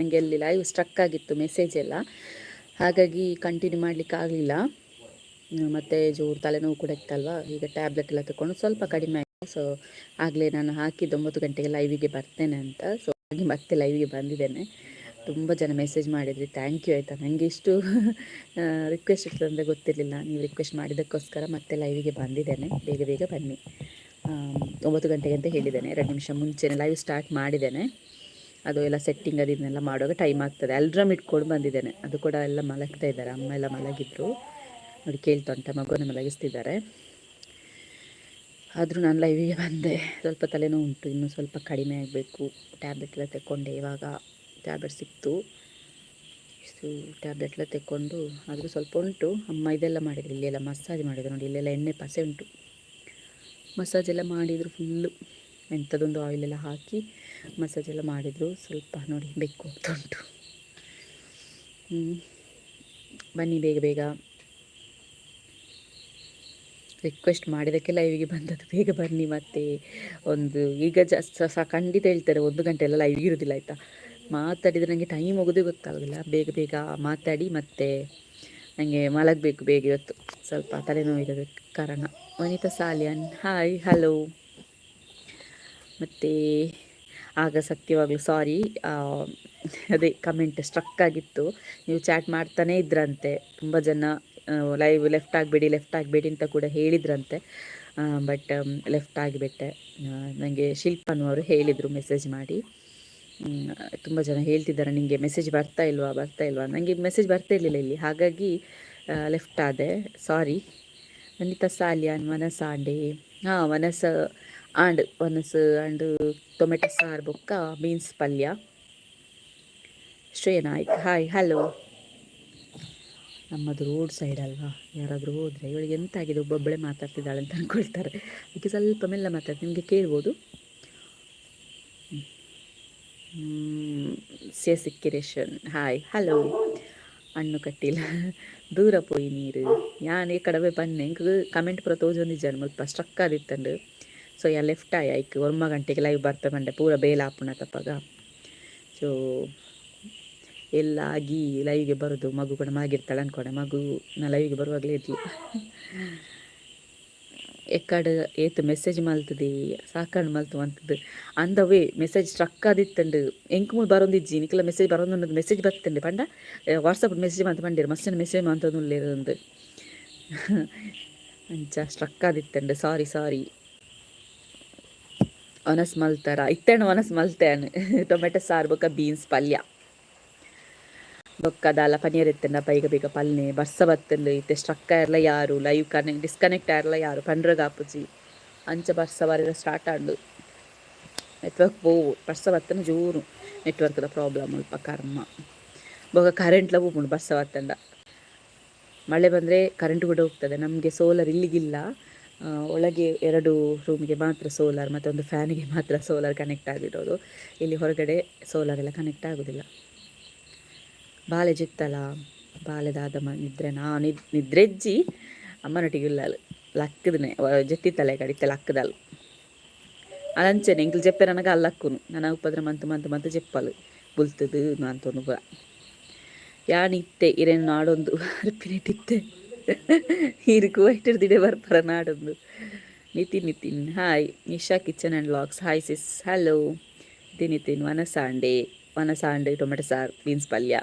ನನಗೆ ಅಲ್ಲಿ live struck ಆಗಿತ್ತು ಮೆಸೇಜ್ ಎಲ್ಲ. ಹಾಗಾಗಿ ಕಂಟಿನ್ಯೂ ಮಾಡಲಿಕ್ಕೆ ಆಗಲಿಲ್ಲ. ಮತ್ತು ಜೋರು ತಲೆನೋವು ಕೂಡ ಇತ್ತಲ್ವ. ಈಗ ಟ್ಯಾಬ್ಲೆಟ್ ಎಲ್ಲ ತಗೊಂಡು ಸ್ವಲ್ಪ ಕಡಿಮೆ ಆಯಿತು. ಸೊ ಆಗಲೇ ನಾನು ಹಾಕಿದ್ದು 9 ಗಂಟೆಗೆ ಲೈವಿಗೆ ಬರ್ತೇನೆ ಅಂತ. ಸೊ ಹಾಗೆ ಮತ್ತೆ ಲೈವಿಗೆ ಬಂದಿದ್ದೇನೆ. ತುಂಬ ಜನ ಮೆಸೇಜ್ ಮಾಡಿದ್ರಿ, thank you, ಆಯಿತಾ? ನನಗೆ ಇಷ್ಟು ರಿಕ್ವೆಸ್ಟ್ ಇರ್ತದೆ ಅಂತ ಗೊತ್ತಿರಲಿಲ್ಲ. ನೀವು ರಿಕ್ವೆಸ್ಟ್ ಮಾಡಿದ್ದಕ್ಕೋಸ್ಕರ ಮತ್ತೆ ಲೈವಿಗೆ ಬಂದಿದ್ದೇನೆ. ಬೇಗ ಬೇಗ ಬನ್ನಿ. 9 ಗಂಟೆಗೆ ಅಂತ ಹೇಳಿದ್ದೇನೆ. 2 ನಿಮಿಷ ಮುಂಚೆನೇ ಲೈವ್ ಸ್ಟಾರ್ಟ್ ಮಾಡಿದ್ದೇನೆ. ಅದು ಎಲ್ಲ ಸೆಟ್ಟಿಂಗ್ ಅದು ಇದನ್ನೆಲ್ಲ ಮಾಡುವಾಗ ಟೈಮ್ ಆಗ್ತದೆ. ಅಲ್ರಾಮ್ ಇಟ್ಕೊಂಡು ಬಂದಿದ್ದೇನೆ. ಅದು ಕೂಡ ಎಲ್ಲ ಮಲಗ್ತಾ ಇದ್ದಾರೆ. ಅಮ್ಮ ಎಲ್ಲ ಮಲಗಿದ್ರು ನೋಡಿ, ಕೇಳ್ತಾ ಉಂಟ. ಮಗುವನ್ನು ಮಲಗಿಸ್ತಿದ್ದಾರೆ. ಆದರೂ ನಾನು ಲೈವಿಗೆ ಬಂದೆ. ಸ್ವಲ್ಪ ತಲೆನೋವು ಉಂಟು, ಇನ್ನೂ ಸ್ವಲ್ಪ ಕಡಿಮೆ ಆಗಬೇಕು. ಟ್ಯಾಬ್ಲೆಟ್ ಎಲ್ಲ ತಗೊಂಡೆ. ಇವಾಗ ಟ್ಯಾಬ್ಲೆಟ್ ಸಿಕ್ತು. ಸೊ ಟ್ಯಾಬ್ಲೆಟ್ ಎಲ್ಲ ತೆಕ್ಕೊಂಡು, ಆದರೂ ಸ್ವಲ್ಪ ಉಂಟು. ಅಮ್ಮ ಇದೆಲ್ಲ ಮಾಡಿದ್ರು, ಇಲ್ಲೆಲ್ಲ ಮಸಾಜ್ ಮಾಡಿದ್ರು. ನೋಡಿ, ಇಲ್ಲೆಲ್ಲ ಎಣ್ಣೆ ಪಸೆ ಉಂಟು. ಮಸಾಜ್ ಎಲ್ಲ ಮಾಡಿದರು ಫುಲ್ಲು. ಎಂಥದ್ದೊಂದು ಆಯಿಲೆಲ್ಲ ಹಾಕಿ ಮಸಾಜ್ ಎಲ್ಲ ಮಾಡಿದರು. ಸ್ವಲ್ಪ ನೋಡಿ, ಬೆಕ್ಕು ಹೋಗ್ತಾ ಉಂಟು. ಬನ್ನಿ ಬೇಗ ಬೇಗ. ರಿಕ್ವೆಸ್ಟ್ ಮಾಡಿದ್ದಕ್ಕೆ ಲೈವಿಗೆ ಬಂದದ್ದು. ಬೇಗ ಬನ್ನಿ. ಮತ್ತು ಒಂದು ಈಗ ಜಸ್ಟ್ ಸಹ ಖಂಡಿತ ಹೇಳ್ತಾರೆ, 1 ಗಂಟೆ ಎಲ್ಲ ಲೈವ್ ಇರೋದಿಲ್ಲ, ಆಯಿತಾ? ಮಾತಾಡಿದರೆ ನನಗೆ ಟೈಮ್ ಹೋಗೋದೇ ಗೊತ್ತಾಗೋದಿಲ್ಲ. ಬೇಗ ಬೇಗ ಮಾತಾಡಿ ಮತ್ತು ನನಗೆ ಮಲಗಬೇಕು ಬೇಗ ಇವತ್ತು. ಸ್ವಲ್ಪ ತಲೆನೋವು ಇರೋದಕ್ಕೆ ಕಾರಣ. ವನಿತಾ ಸಾಲಿಯನ್, ಹಾಯ್, ಹಲೋ. ಮತ್ತು ಆಗ ಸತ್ಯವಾಗಲೂ ಸಾರಿ, ಅದೇ ಕಮೆಂಟ್ ಸ್ಟ್ರಕ್ ಆಗಿತ್ತು. ನೀವು ಚಾಟ್ ಮಾಡ್ತಾನೇ ಇದ್ರಂತೆ ತುಂಬ ಜನ. ಲೈವ್ ಲೆಫ್ಟ್ ಆಗಬೇಡಿ, ಲೆಫ್ಟ್ ಆಗಬೇಡಿ ಅಂತ ಕೂಡ ಹೇಳಿದ್ರಂತೆ. ಬಟ್ ಲೆಫ್ಟ್ ಆಗಿಬಿಟ್ಟೆ. ನನಗೆ ಶಿಲ್ಪನ್ನುವರು ಹೇಳಿದರು ಮೆಸೇಜ್ ಮಾಡಿ. ತುಂಬ ಜನ ಹೇಳ್ತಿದ್ದಾರೆ, ನಿಮಗೆ ಮೆಸೇಜ್ ಬರ್ತಾ ಇಲ್ವಾ, ಬರ್ತಾ ಇಲ್ವಾ? ನನಗೆ ಮೆಸೇಜ್ ಬರ್ತಾ ಇರಲಿಲ್ಲ ಇಲ್ಲಿ. ಹಾಗಾಗಿ ಲೆಫ್ಟ್ ಆದೆ, ಸಾರಿ. ವನಿತಾ ಸಾಲಿಯಾನ್, ವನಸಾಂಡೆ. ಹಾಂ, ವನಸ ಆಂಡ್, ವನಸ್ ಆಂಡ್ ಟೊಮೆಟೊ ಸಾರು ಬೊಕ್ಕ ಬೀನ್ಸ್ ಪಲ್ಯ. ಶ್ರೇಯ ನಾಯ್ಕ್, ಹಾಯ್, ಹಲೋ. ನಮ್ಮದು ರೋಡ್ ಸೈಡ್ ಅಲ್ವಾ? ಯಾರಾದರೂ ಹೋದರೆ ಇವಳಿಗೆ ಎಂತಾಗಿದೆ, ಒಬ್ಬೊಬ್ಬಳೇ ಮಾತಾಡ್ತಿದ್ದಾಳೆ ಅಂತ ಅಂದ್ಕೊಳ್ತಾರೆ. ಅದಕ್ಕೆ ಸ್ವಲ್ಪ ಮೆಲ್ಲ ಮಾತಾಡ್ತೀನಿ, ನಿಮಗೆ ಕೇಳ್ಬೋದು. ಸಿ ಸಿಕ್ಕಿರೇಶನ್, ಹಾಯ್, ಹಲೋ. ಅಣ್ಣು ಕಟ್ಟಿಲ್ಲ ದೂರ ಪೋಯಿ ನೀರು. ಯಾನ್ ಈ ಕಡವೆ ಬನ್ನೆ. ಎಂಕ್ ಕಮೆಂಟ್ ಪೂರ ತೋಜೊಂದಿಜ್ಜಾಂಡ್. ಮುಲ್ಪ ಸ್ಟ್ರಕ್ ಆದಿತ್ತಂಡು. ಸೊ ಯಾ ಲೆಫ್ಟ್ ಆಯ್. ಐಕ್ 9 ಗಂಟೆಗೆ ಲೈವ್ ಬರ್ಪೆ ಪಂಡೆ. ಪೂರ ಬೇಲೆ ಆಪುಂಡ ತಪ್ಪಗ. ಸೊ ಎಲ್ಲ ಆಗಿ ಲೈವ್ಗೆ ಬರೋದು. ಮಗು ಕೂಡ ಮಲಗಿರ್ತಾಳೆ ಅನ್ಕೊಂಡೆ. ಮಗು ನಾ ಲೈವ್ಗೆ ಬರುವಾಗಲೇ ಇದ್ಲು. ಎಕ್ಕಡ ಏತ್ ಮೆಸೇಜ್ ಮಲ್ತದೆ, ಸಾಕಂಡು ಮಲ್ತು ಅಂತದ್ದು. ಅಂದವೇ ಮೆಸೇಜ್ ಸ್ಟ್ರಕ್ ಆದಿತ್ತಂಡು. ಎಂಕ್ ಮೂಲು ಬರೋಂದಿಜ್ಜಿ. ನಿಕ್ಲ ಮೆಸೇಜ್ ಬರೋಂದುಂಡು. ಮೆಸೇಜ್ ಬತ್ತಂಡೆ ಪಂಡ ವಾಟ್ಸಪ್ ಮೆಸೇಜ್ ಮಂತ್ ಪಂಡೇರು. ಮಸ್ತ್ ಮೆಸೇಜ್ ಮಂತೊಂದುಲ್ಲೆರ್ ಅಂದ್. ಅಂಚ ಸ್ಟ್ರಕ್ ಆದಿತ್ತಂಡು, ಸಾರಿ ಸಾರಿ. ಒನಸ್ ಮಲ್ತಾರ? ಇತ್ತೆಂಡ ಒನಸ್ ಮಲ್ತೇನು. ಟೊಮೆಟೊ ಸಾರು ಬೊಕ್ಕ ಬೀನ್ಸ್ ಪಲ್ಯ. ಬೊಕ್ಕ ದಾಲ ಪನಿಯರ್ ಇತ್ತಂಡ ಬೇಗ ಬೇಗ ಪಲ್ನೆ. ಬರ್ಸ ಬತ್ತಂಡು. ಇತ್ತೆ ಸ್ಟ್ರಕ್ ಆಯಿರ್ಲ ಯಾರು, ಲೈವ್ ಕನೆಕ್ಟ್ ಡಿಸ್ಕನೆಕ್ಟ್ ಆಯಿರ್ಲ ಯಾರು ಪಂಡ್ರಗಾಪುಜಿ. ಅಂಚ ಬರ್ಸ ಬರೆರ ಸ್ಟಾರ್ಟ್ ಆಂಡು. ನೆಟ್ವರ್ಕ್ ಪೋವು. ಬರ್ಸ ಬತ್ತನ ಜೋರು ನೆಟ್ವರ್ಕ್ದ ಪ್ರಾಬ್ಲಮ್ ಅಲ್ಪ, ಕರ್ಮ. ಬೊಕ್ಕ ಕರೆಂಟ್ಲ ಪೋಪುಂಡು ಬರ್ಸ ಬತ್ತಂಡ. ಮಳೆ ಬಂದರೆ ಕರೆಂಟ್ ಕೂಡ ಹೋಗ್ತದೆ. ನಮಗೆ ಸೋಲಾರ್ ಇಲ್ಲಿಗಿಲ್ಲ. ಒಳಗೆ ಎರಡು ರೂಮಿಗೆ ಮಾತ್ರ ಸೋಲಾರ್ ಮತ್ತು ಒಂದು ಫ್ಯಾನಿಗೆ ಮಾತ್ರ ಸೋಲಾರ್ ಕನೆಕ್ಟ್ ಆಗಿರೋದು. ಇಲ್ಲಿ ಹೊರಗಡೆ ಸೋಲಾರ್ ಎಲ್ಲ ಕನೆಕ್ಟ್ ಆಗೋದಿಲ್ಲ. ಬಾಲೆ ಜಿತ್ತಲ? ಬಾಲೆದಾದ ನಿದ್ರೆ? ನಾನು ನಿದ್ರೆಜ್ಜಿ. ಅಮ್ಮನೊಟ್ಟಿಗೆ ಇಲ್ಲ, ಲಕ್ಕದನೆ ಜೆತ್ತಿತ್ತಲೆ ಕಡಿತ ಲಕ್ಕದಲ್. ಅದಂಚೆನೆ ಎಂಕ್ಲು ಜೆಪ್ಪೆ ನನಗೆ ಅಲ್ಲಕ್ಕುನು. ನನ್ನ ಉಪದ್ರ ಮಂತು ಮಂತು ಮಂತು ಜೆಪ್ಪಲು ಬುಲ್ತದು ಅಂತೊಂದು ಪೂರ. ಯಾನ್ ಇತ್ತೆ ಇರೆನ್ ನಾಡೊಂದು ಅರ್ಪಿನೆಟ್ಟಿತ್ತೆ. ಈರ್ ಕುವೈಟ್ ದಿಡೆ ಬರ್ಪರ ನಾಡೊಂದು. Nitin Nitin, hi. Nisha kitchen and vlogs, hi sis, hello. Nitin Nitin, ವನಸಾಂಡೆ. ವನಸಾಂಡೆ tomato ಸಾರು, ಬೀನ್ಸ್ ಪಲ್ಯ.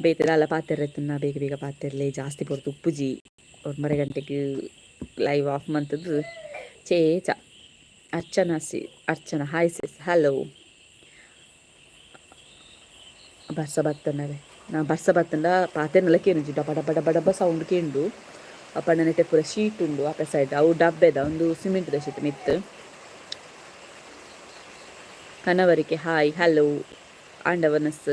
ಬೇತೆ ದಾಲ ಪಾತೆರ್ರೆ? ಬೇಗ ಬೇಗ ಪಾತೆರ್ಲೆ. ಜಾಸ್ತಿ ಪೊರ್ತು ಉಪ್ಪುಜಿ. 9:30 ಗಂಟೆಗೆ ಲೈವ್ ಆಫ್ ಮಂತದ್ದು ಚೇ ಚ. ಅರ್ಚನಾ ಸಿ ಅರ್ಚನಾ, ಹಾಯ್ ಸಿಸ್, ಹಲೋ. ಬರ್ಸ ಬತ್ತಂಡವೆ. ನಾ ಬರ್ಸ ಬತ್ತಂಡ ಪಾತೆರ್ನಲ ಕೇನುಜಿ. ಡಬ ಡಬ ಡಬ ಡಬ ಸೌಂಡ್ ಕೇಂಡು. ಅಪ್ಪಣ್ಣನೆಟ್ಟೆ ಪೂರ ಶೀಟ್ ಉಂಡು ಆಪೆ ಸೈಡ್. ಅವು ಡಬ್ಬೆದ ಒಂದು ಸಿಮೆಂಟ್ದ ಶೀಟ್ ಮಿತ್ತು. ಕನವರಿಕೆ, ಹಾಯ್, ಹಲೋ. ಆಂಡ ವನಸ್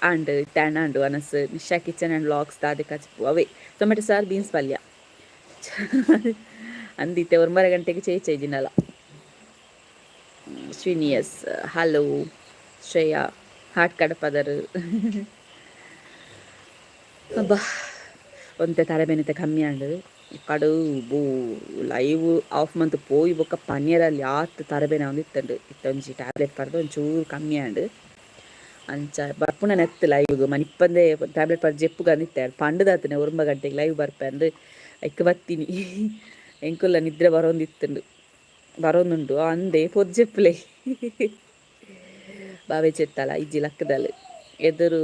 ಆಂಡ್ ಇತ್ತೆ ಆಂಡು ವನಸ್. ನಿಶಾ ಕಿಚನ್ ಆ್ಯಂಡ್ ವ್ಲಾಗ್ಸ್, ದಾದೆ ಕಚ್ಪು? ಅವೇ ಟೊಮೆಟೊ ಸಾರು, ಬೀನ್ಸ್ ಪಲ್ಯ ಅಂದಿತ್ತೆ. 9:30 ಗಂಟೆಗೆ ಚೇಚೆ ಜಿನಲ. ಶ್ರೀನಿಯಸ್, ಹಲೋ. ಶ್ರೇಯಾ, ಹಾಟ್ ಕಡಪದರು. ಅಬ್ಬಾ, ಒಂತೆ ತಲೆಬೇನಿತೆ ಕಮ್ಮಿ ಆಂಡ್. ಕಡು ಬೂ ಲೈವ್ ಆಫ್ ಮಂತ್ ಪೋಯಿ ಬೊಕ್ಕ ಪನಿಯರಲ್ಲಿ ಆತ್ ತರಬೇನೆ ಒಂದಿತ್ತಂಡು. ಇತ್ತೆ ಒಂಜಿ ಟ್ಯಾಬ್ಲೆಟ್ ಪರ್ದು ಒಂಚೂರು ಕಮ್ಮಿ ಆಂಡ್. ಅಂಚ ಬರ್ಪುನ ನೆತ್ತ್ ಲೈವ್ಗ್ ಮನಿಪ್ಪಂದೆ ಟ್ಯಾಬ್ಲೆಟ್ ಪರ್ ಜೆಪ್ಪುಗ ಅಂದಿತ್ತೆ ಪಂಡದಾತನೆ 9 ಗಂಟೆಗೆ ಲೈವ್ ಬರ್ಪೆ ಅಂದ್ ಐಕ್ ಬತ್ತೀನಿ. ಎಂಕುಲ್ಲ ನಿದ್ರೆ ಬರೋಂದಿತ್ತುಂಡು ಬರೋಂದುಂಡು ಅಂದೆ ಪೊರ್ಜೆಪ್ಪುಲೆ ಬಾವೆ ಚೆತ್ತಲ ಇಜ್ಜಿ ಲಕ್ಕದಲ್ ಎದುರು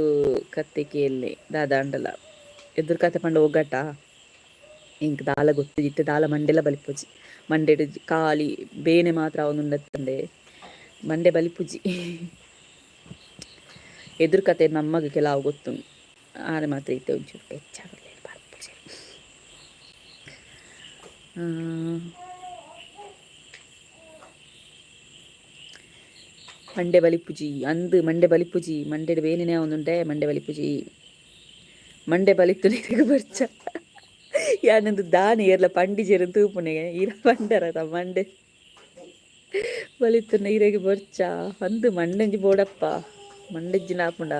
ಕತ್ತೆ ಕೇಲ್ನೆ ದಾದಾಂಡಲ ಎದುರು ಕತೆ ಪಂಡ ಒಗ್ಗಟ್ಟ ಎಂಕ್ ದಾಲ ಗೊತ್ತಿಜಿತ್ತೆ ದಾಲ ಮಂಡೆಲ ಬಲಿಪುಜಿ ಮಂಡೆಡ್ ಖಾಲಿ ಬೇನೆ ಮಾತ್ರ ಅವನುಂಡತ್ತಂದೆ ಮಂಡೆ ಬಲಿಪುಜಿ. ಎದುರು ಕತೆ ನಮ್ಮಗ್ ಕೆಲವು ಗೊತ್ತುಂಡು ಆರೆ ಮಾತ್ರ ಇತ್ತೆ ಒಂಚೂರು ಹೆಚ್ಚಾಗಲೇ ಬರ್ಪುಜಿ. ಮಂಡೆ ಬಲಿಪುಜಿ ಅಂದ್ ಮಂಡೆ ಬಲಿಪುಜಿ ಮಂಡೆಡ್ ಬೇನೆನೇ ಆವೊಂದುಂಡೆ ಮಂಡೆ ಬಲಿಪುಜಿ ಮಂಡೆ ಬಲಿತ್ತುನ ಬರ್ಚ ಯಾನೊಂದು ದಾನೆ ಏರ್ಲ ಪಂಡಿಜೆರ್ ತೂಪುನೆ ಈರ ಪಂಡರ ಮಂಡೆ ಬಲಿತ್ತುನ ಇರೆಗ್ ಬೊರ್ಚ ಅಂದ್ ಮಂಡೆಂಜಿ ಬೋಡಪ್ಪ ಮಂಡೆಜ್ಜಿನ ಆಪುಂಡ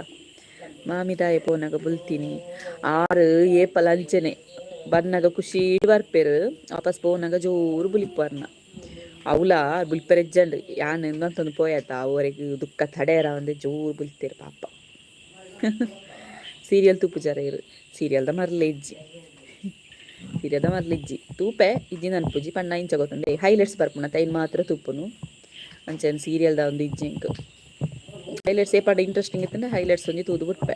ಮಾಮಿ ಪೋನಗ ಬುಲ್ತೀನಿ ಆರು ಏಪಲ ಅಂಚನೆ ಬನ್ನಗ ಖುಷಿ ಬರ್ಪೆರ್ ವಾಪಸ್ ಪೋನಗ ಜೋರು ಬುಲಿಪರ್ನ ಅವ್ಲ ಬುಲ್ಪೆರೆಜ್ಜಂಡ್ ಯಾನ್ ಇಂದಂತೊಂದು ಪೋಯತ ಅವರೆಗ್ ದುಃಖ ತಡೆಯರ ಒಂದೆ ಜೋರು ಬುಲ್ತೇರು ಪಾಪ. ಸೀರಿಯಲ್ ತೂಪುಜಾರ ಇರು ಸೀರಿಯಲ್ದ ಮರ್ಲೆ ಇಜ್ಜಿ ಸೀರಿಯಲ್ದ ಮರ್ಲೆ ಇಜ್ಜಿ ತೂಪೆ ಇಜ್ಜಿ ನನ್ಪುಜಿ ಪಂಡ ಇಂಚ ಗೊತ್ತುಂಡೆ ಹೈಲೈಟ್ಸ್ ಬರ್ಪುನ ತೈನ್ ಮಾತ್ರ ತೂಪುನು ಅಂಚನೆ ಸೀರಿಯಲ್ದ ಒಂದು ಇಜ್ಜಿ ಎಂಕ್ ಹೈಲೈಟ್ಸ್ ಏಪಾಂಡ ಇಂಟ್ರೆಸ್ಟಿಂಗ್ ಇತ್ತಂಡ ಹೈಲೈಟ್ಸ್ ಒಂಜಿ ತೂದು ಬುಡ್ಪೆ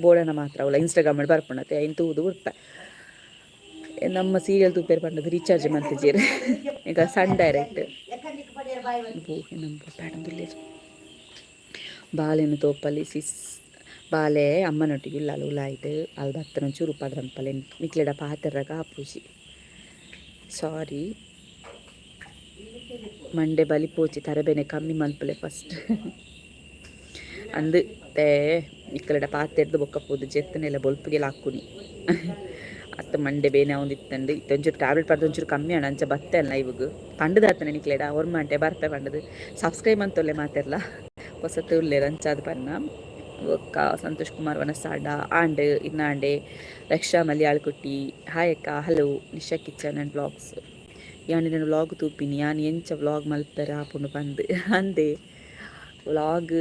ಬೋಡಣ ಮಾತ್ರ ಅವಳ ಇನ್ಸ್ಟಾಗ್ರಾಮ್ ಬರ್ಪುನತೆ ಐನ್ ತೂದು ಬುಡ್ಪೆ. ನಮ್ಮ ಸೀರಿಯಲ್ ತೂಪೆರ್ ಪಂಡದು ರೀಚಾರ್ಜ್ ಮಂತಿಜೆರ್ ಈಗ ಸನ್ ಡೈರೆಕ್ಟ್ ಬಾಲೆನ್ ತೋಪಲಿ ಸಿಸ್ ಬಾಲೆ ಅಮ್ಮನೊಟ್ಟಿಗೆ ಉಳ್ಳಾಲ್ ಉಲಾಯ್ಡ್ ಅಲ್ ಬತ್ತನ ಒಂಚೂರು ಪದ್ರಂಪಲೆ ನಿಕ್ಲೆಡ ಪಾತೆರ್ರಗ ಆಪುಜಿ ಸಾರಿ ಮಂಡೆ ಬಲಿಪೋಚಿ ತರಬೇನೆ ಕಮ್ಮಿ ಮನ್ಪುಲೆ ಫಸ್ಟ್ ಅಂದ್ ತೇ ನಿಕ್ಲೆಡ ಪಾತೆರ್ದ್ ಬೊಕ್ಕ ಪೋದು ಜೆತ್ತನೆಲ್ಲ ಬೊಲ್ಪುಗೆಲ ಹಾಕುನಿ ಅತ್ತ ಮಂಡೆ ಬೇನೆ ಆವೊಂದಿತ್ತಂಡ್ ಇತ್ತೆ ಒಂಚೂರು ಟ್ಯಾಬ್ಲೆಟ್ ಪರ್ದ್ ಒಂಚೂರು ಕಮ್ಮಿ ಆಂಡ್ ಅಂಚ ಬತ್ತೆ ಲೈವ್ಗ್ ಪಂಡದಾತನೆ ನಿಕ್ಲೆಡ ಒರ್ಮಾಂಟೆ ಬರ್ಪೆ ಪಂಡದು ಸಬ್ಸ್ಕ್ರೈಬ್ ಮಂತೊಲ್ಲೆ ಮಾತೆರ್ಲ ಪೊಸತ್ ಉಲ್ಲೆರ್ ಅಂಚಾದ್ ಪನ್ನ ಬೊಕ್ಕ ಸಂತೋಷ್ ಕುಮಾರ್ ವನಸಾಡ ಆಂಡ್ ಇನ್ನಾಂಡೆ ರಕ್ಷಾ ಮಲ್ಯಾಳ್ ಕುಟ್ಟಿ ಹಾಯ್ ಅಕ್ಕ hello Nisha kitchen and vlogs ಯಾನ್ ಇರೆನ ವ್ಲಾಗ್ ತೂಪಿನಿ ಯಾನ್ ಎಂಚ ವ್ಲಾಗ್ ಮಲ್ಪೆರೆ ಆಪುಂಡು ಪಂದ್ ಅಂದೆ ವ್ಲಾಗ್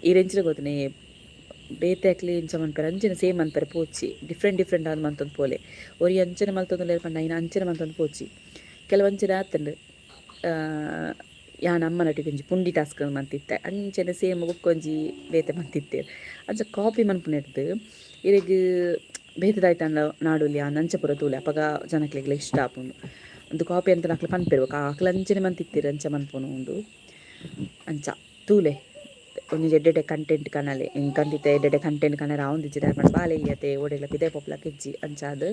ಈರೆಂಚಿನ ಗೊತ್ತುನೆ ಬೇತೆ ಅಕ್ಲೆ ಎಂಚ ಮನ್ಪೆರೆ ಅಂಚನೆ ಸೇಮ್ ಮನ್ಪೆರೆ ಪೋಚಿ ಡಿಫ್ರೆಂಟ್ ಡಿಫ್ರೆಂಟ್ ಆದ್ ಮಂತೊಂದು ಪೋಲೆ ಒರಿ ಅಂಚನೆ ಮಲ್ತೊಂದುಲ್ಲೆರ್ ಪಂಡ ಐನ್ ಅಂಚನೆ ಮಲ್ತೊಂದು ಪೋಚಿ ಕೆಲವು ಅಂಚನೆ ಆತುಂಡು ಯಾನ್ ಅಮ್ಮನೊಟ್ಟಿಗೆ ಒಂಜಿ ಪುಂಡಿ ಟಾಸ್ಕ್ ಮಂತಿತ್ತೆ ಅಂಚನೆ ಸೇಮ್ ಬೊಕ್ಕೊಂಜಿ ಬೇತೆ ಮಂತಿತ್ತೆರ್ ಅಂಚ ಕಾಪಿ ಮನ್ಪುನೆರ್ದ್ ಇರೆಗ್ ಬೇತೆ ದಾಯ್ತಂಡ ನಾಡೊಲಿ ಆಂದ್ ಅಂಚ ಪೂರ ತೂಲೆ ಅಪಗ ಜನಕ್ಲೆಗ್ಲ ಇಷ್ಟ ಆಪುಂಡು ಉಂದು ಕಾಪಿ ಅಂತ ಅಕ್ಲು ಪನ್ಪೆರ್ ಬೊಕ ಅಕ್ಲು ಅಂಚನೆ ಮಂತಿತ್ತೆರ್ ಅಂಚ ಮನ್ಪುನು ಉಂದು ಅಂಚ ತೂಲೆ ಒಂಜಿ ಎಡ್ಡೆಡ್ಡೆ ಕಂಟೆಂಟ್ ಕನಲೆ ಎಂಕಂತಿತ್ತೆ ಎಡ್ಡೆಡ್ಡೆ ಕಂಟೆಂಟ್ ಕನರೆ ಆವೊಂದಿಜ್ಜಿ ದಾಯೆ ಪಂಡ ಬಾಲೆ ಎಲ್ಯತೆ ಓಡೆಗ್ಲ ಪಿದಯಿ ಪೋಪುಲಕ ಇಜ್ಜಿ ಅಂಚಾದ್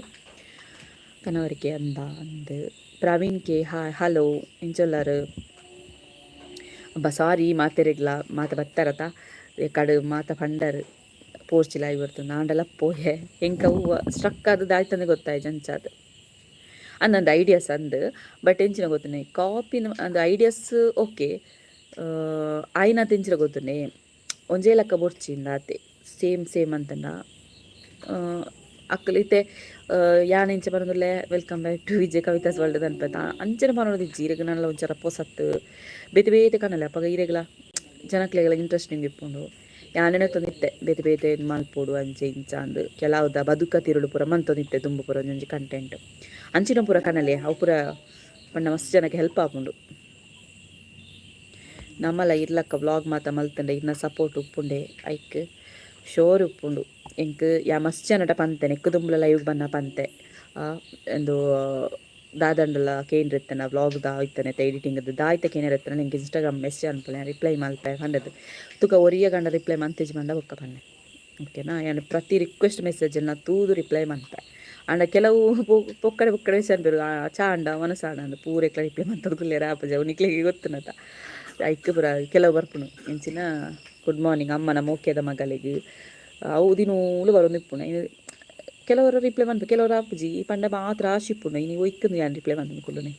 ಕನವರಿಕೆ ಅಂದ ಅಂದ್ ಪ್ರವೀಣ್ ಕೆ ಹಾಯ್ ಹಲೋ ಎಂಚ ಉಲ್ಲರ್ ಅಬ್ಬ ಸಾರಿ ಮಾತೆರೆಗ್ಲ ಮಾತ ಬತ್ತರತ ಕಡು ಮಾತ ಪಂಡರ್ ಪೋರ್ಚಿ ಲೈವ್ ಬರ್ತುಂಡು ಆಂಡಲ ಪೋಯೆ ಎಂಕ್ ಅವು ಸ್ಟ್ರಕ್ ಆದ್ ದಾಯ್ತಂದ್ ಗೊತ್ತಾಯ್ಜಿ ಅಂಚಾದ್ ಅಂದಂದು ಐಡಿಯಾಸ್ ಅಂದ್ ಬಟ್ ಎಂಚಿನ ಗೊತ್ತುಂಡೆ ಕಾಪಿನ ಅಂದ್ ಐಡಿಯಾಸ್ ಓಕೆ ಆಯಿನಾತ್ ಎಂಚಿನ ಗೊತ್ತುಂಡೆ ಒಂಜೇ ಲೆಕ್ಕ ಬೊರ್ಚಿ ಆತೆ ಸೇಮ್ ಸೇಮ್ ಅಂತಂಡ ಅಕ್ಲ್ ಇತ್ತೆ ಯಾನ್ ಎಂಚ ಪನೊಂದುಲ್ಲೆ welcome back to Vijay Kavitha's world ಅನ್ಪೆತ ಅಂಚನೆ ಪನೊಂದಿಜ್ಜಿ ಇರೆಗ್ ನನಲ ಒಂಚರ ಪೊಸತ್ ಬೇತೆ ಬೇತೆ ಕನಲೆ ಅಪಗ ಇರೆಗ್ಲ ಜನಕ್ಲೆಗ್ಲ ಇಂಟ್ರೆಸ್ಟಿಂಗ್ ಇಪ್ಪುಂಡು ಯಾನ್ ಇತ್ತೆ ಬೇತೆ ಬೇತೆ ಮಲ್ಪೊಡು ಅಂಚೆ ಇಂಚ ಅಂದ್ ಕೆಲವುದ ಬದುಕ ತಿರುಳು ಪೂರ ಮಂತೊಂದಿತ್ತೆ ದುಂಬು ಪೂರ ಒಂಜೊಂಜಿ ಕಂಟೆಂಟ್ ಅಂಚಿನ ಪೂರ ಕನಲೆ ಅವು ಪೂರ ಪಂಡ ಮಸ್ತ್ ಜನಕ್ಕೆ ಹೆಲ್ಪ್ ಆಪುಂಡು. ನಮಲ ಇರ್ಲಕ್ಕ ವ್ಲಾಗ್ ಮಾತ ಮಲ್ತಂಡ ಇರ್ನ ಸಪೋರ್ಟ್ ಉಪ್ಪುಂಡೆ ಐಕ್ ಶೋರ್ ಉಪ್ಪುಂಡು ಎಂಕ್ ಯಾ ಮಸ್ತ್ ಜನಟ ಪಂತೆ ನೆಕ್ಕ್ ದುಂಬುಲ ಲೈವ್ ಬನ್ನ ಪಂತೆ ಉಂದು ದಾದಂಡಲ ಕೇಂದ್ರ ವ್ಲಾಗ್ ದ ಇತ್ತನೆ ಎಡಿಟಿಂಗ್ ದಾಯ್ತ ಕೇನೆರೆ ಇತ್ತನ ಎಂಕ್ ಇನ್ಸ್ಟಾಗ್ರಾಮ್ ಮೆಸೇಜ್ ಅನ್ಪುಲೆ ರಿಪ್ಲೈ ಮಲ್ಪೆ ಪಂಡದು ತುಕ ಒರಿಯ ಗಂಡ ರಿಪ್ಲೈ ಮಂತಿಜಿ ಪಂಡ ಬೊಕ್ಕ ಪನ್ನೆ ಓಕೆನಾ ಯಾನ್ ಪ್ರತಿ ರಿಕ್ವೆಸ್ಟ್ ಮೆಸೇಜ್ ತೂದು ರಿಪ್ಲೈ ಮನ್ಪೆ ಆಂಡ ಕೆಲವು ಪೊಕ್ಕಡೆ ಪೊಕ್ಕಡೆ ಮೆಸೇಜ್ ಅನ್ಪೆರ್ ಚಾ ಅಂಡ ವನಸ ಆಂಡ ಅಂದ್ ಪೂರೆಕ್ಲ ರಿಪ್ಲೈ ಮಂತೊಂದು ಕುಲ್ಲೆರೆ ಆಪುಜಿ ಅವು ನಿಕ್ಲೆಗ್ ಗೊತ್ತುನತ ಐಕ್ ಪೂರ ಕೆಲವು ಬರ್ಪುಂಡು ಎಂಚಿನ ಗುಡ್ ಮಾರ್ನಿಂಗ್ ಅಮ್ಮನ ಮೋಕೆದ ಮಗಳಿಗೆ ಅವು ದಿನೋಲು ಬರೊಂದು ಇಪ್ಪುಂಡು ಕೆಲವರು ರಿಪ್ಲೈ ಮನ್ಪೆ ಕೆಲವರು ಆಪುಜಿ ಪಂಡ ಮಾತ್ರ ಆಶೆ ಇಪ್ಪುಂಡು ಇನಿ ಒಯ್ಕಂದು ಯಾನ್ ರಿಪ್ಲೈ ಮನ್ಪುನು ಕುಲ್ಲುನೆ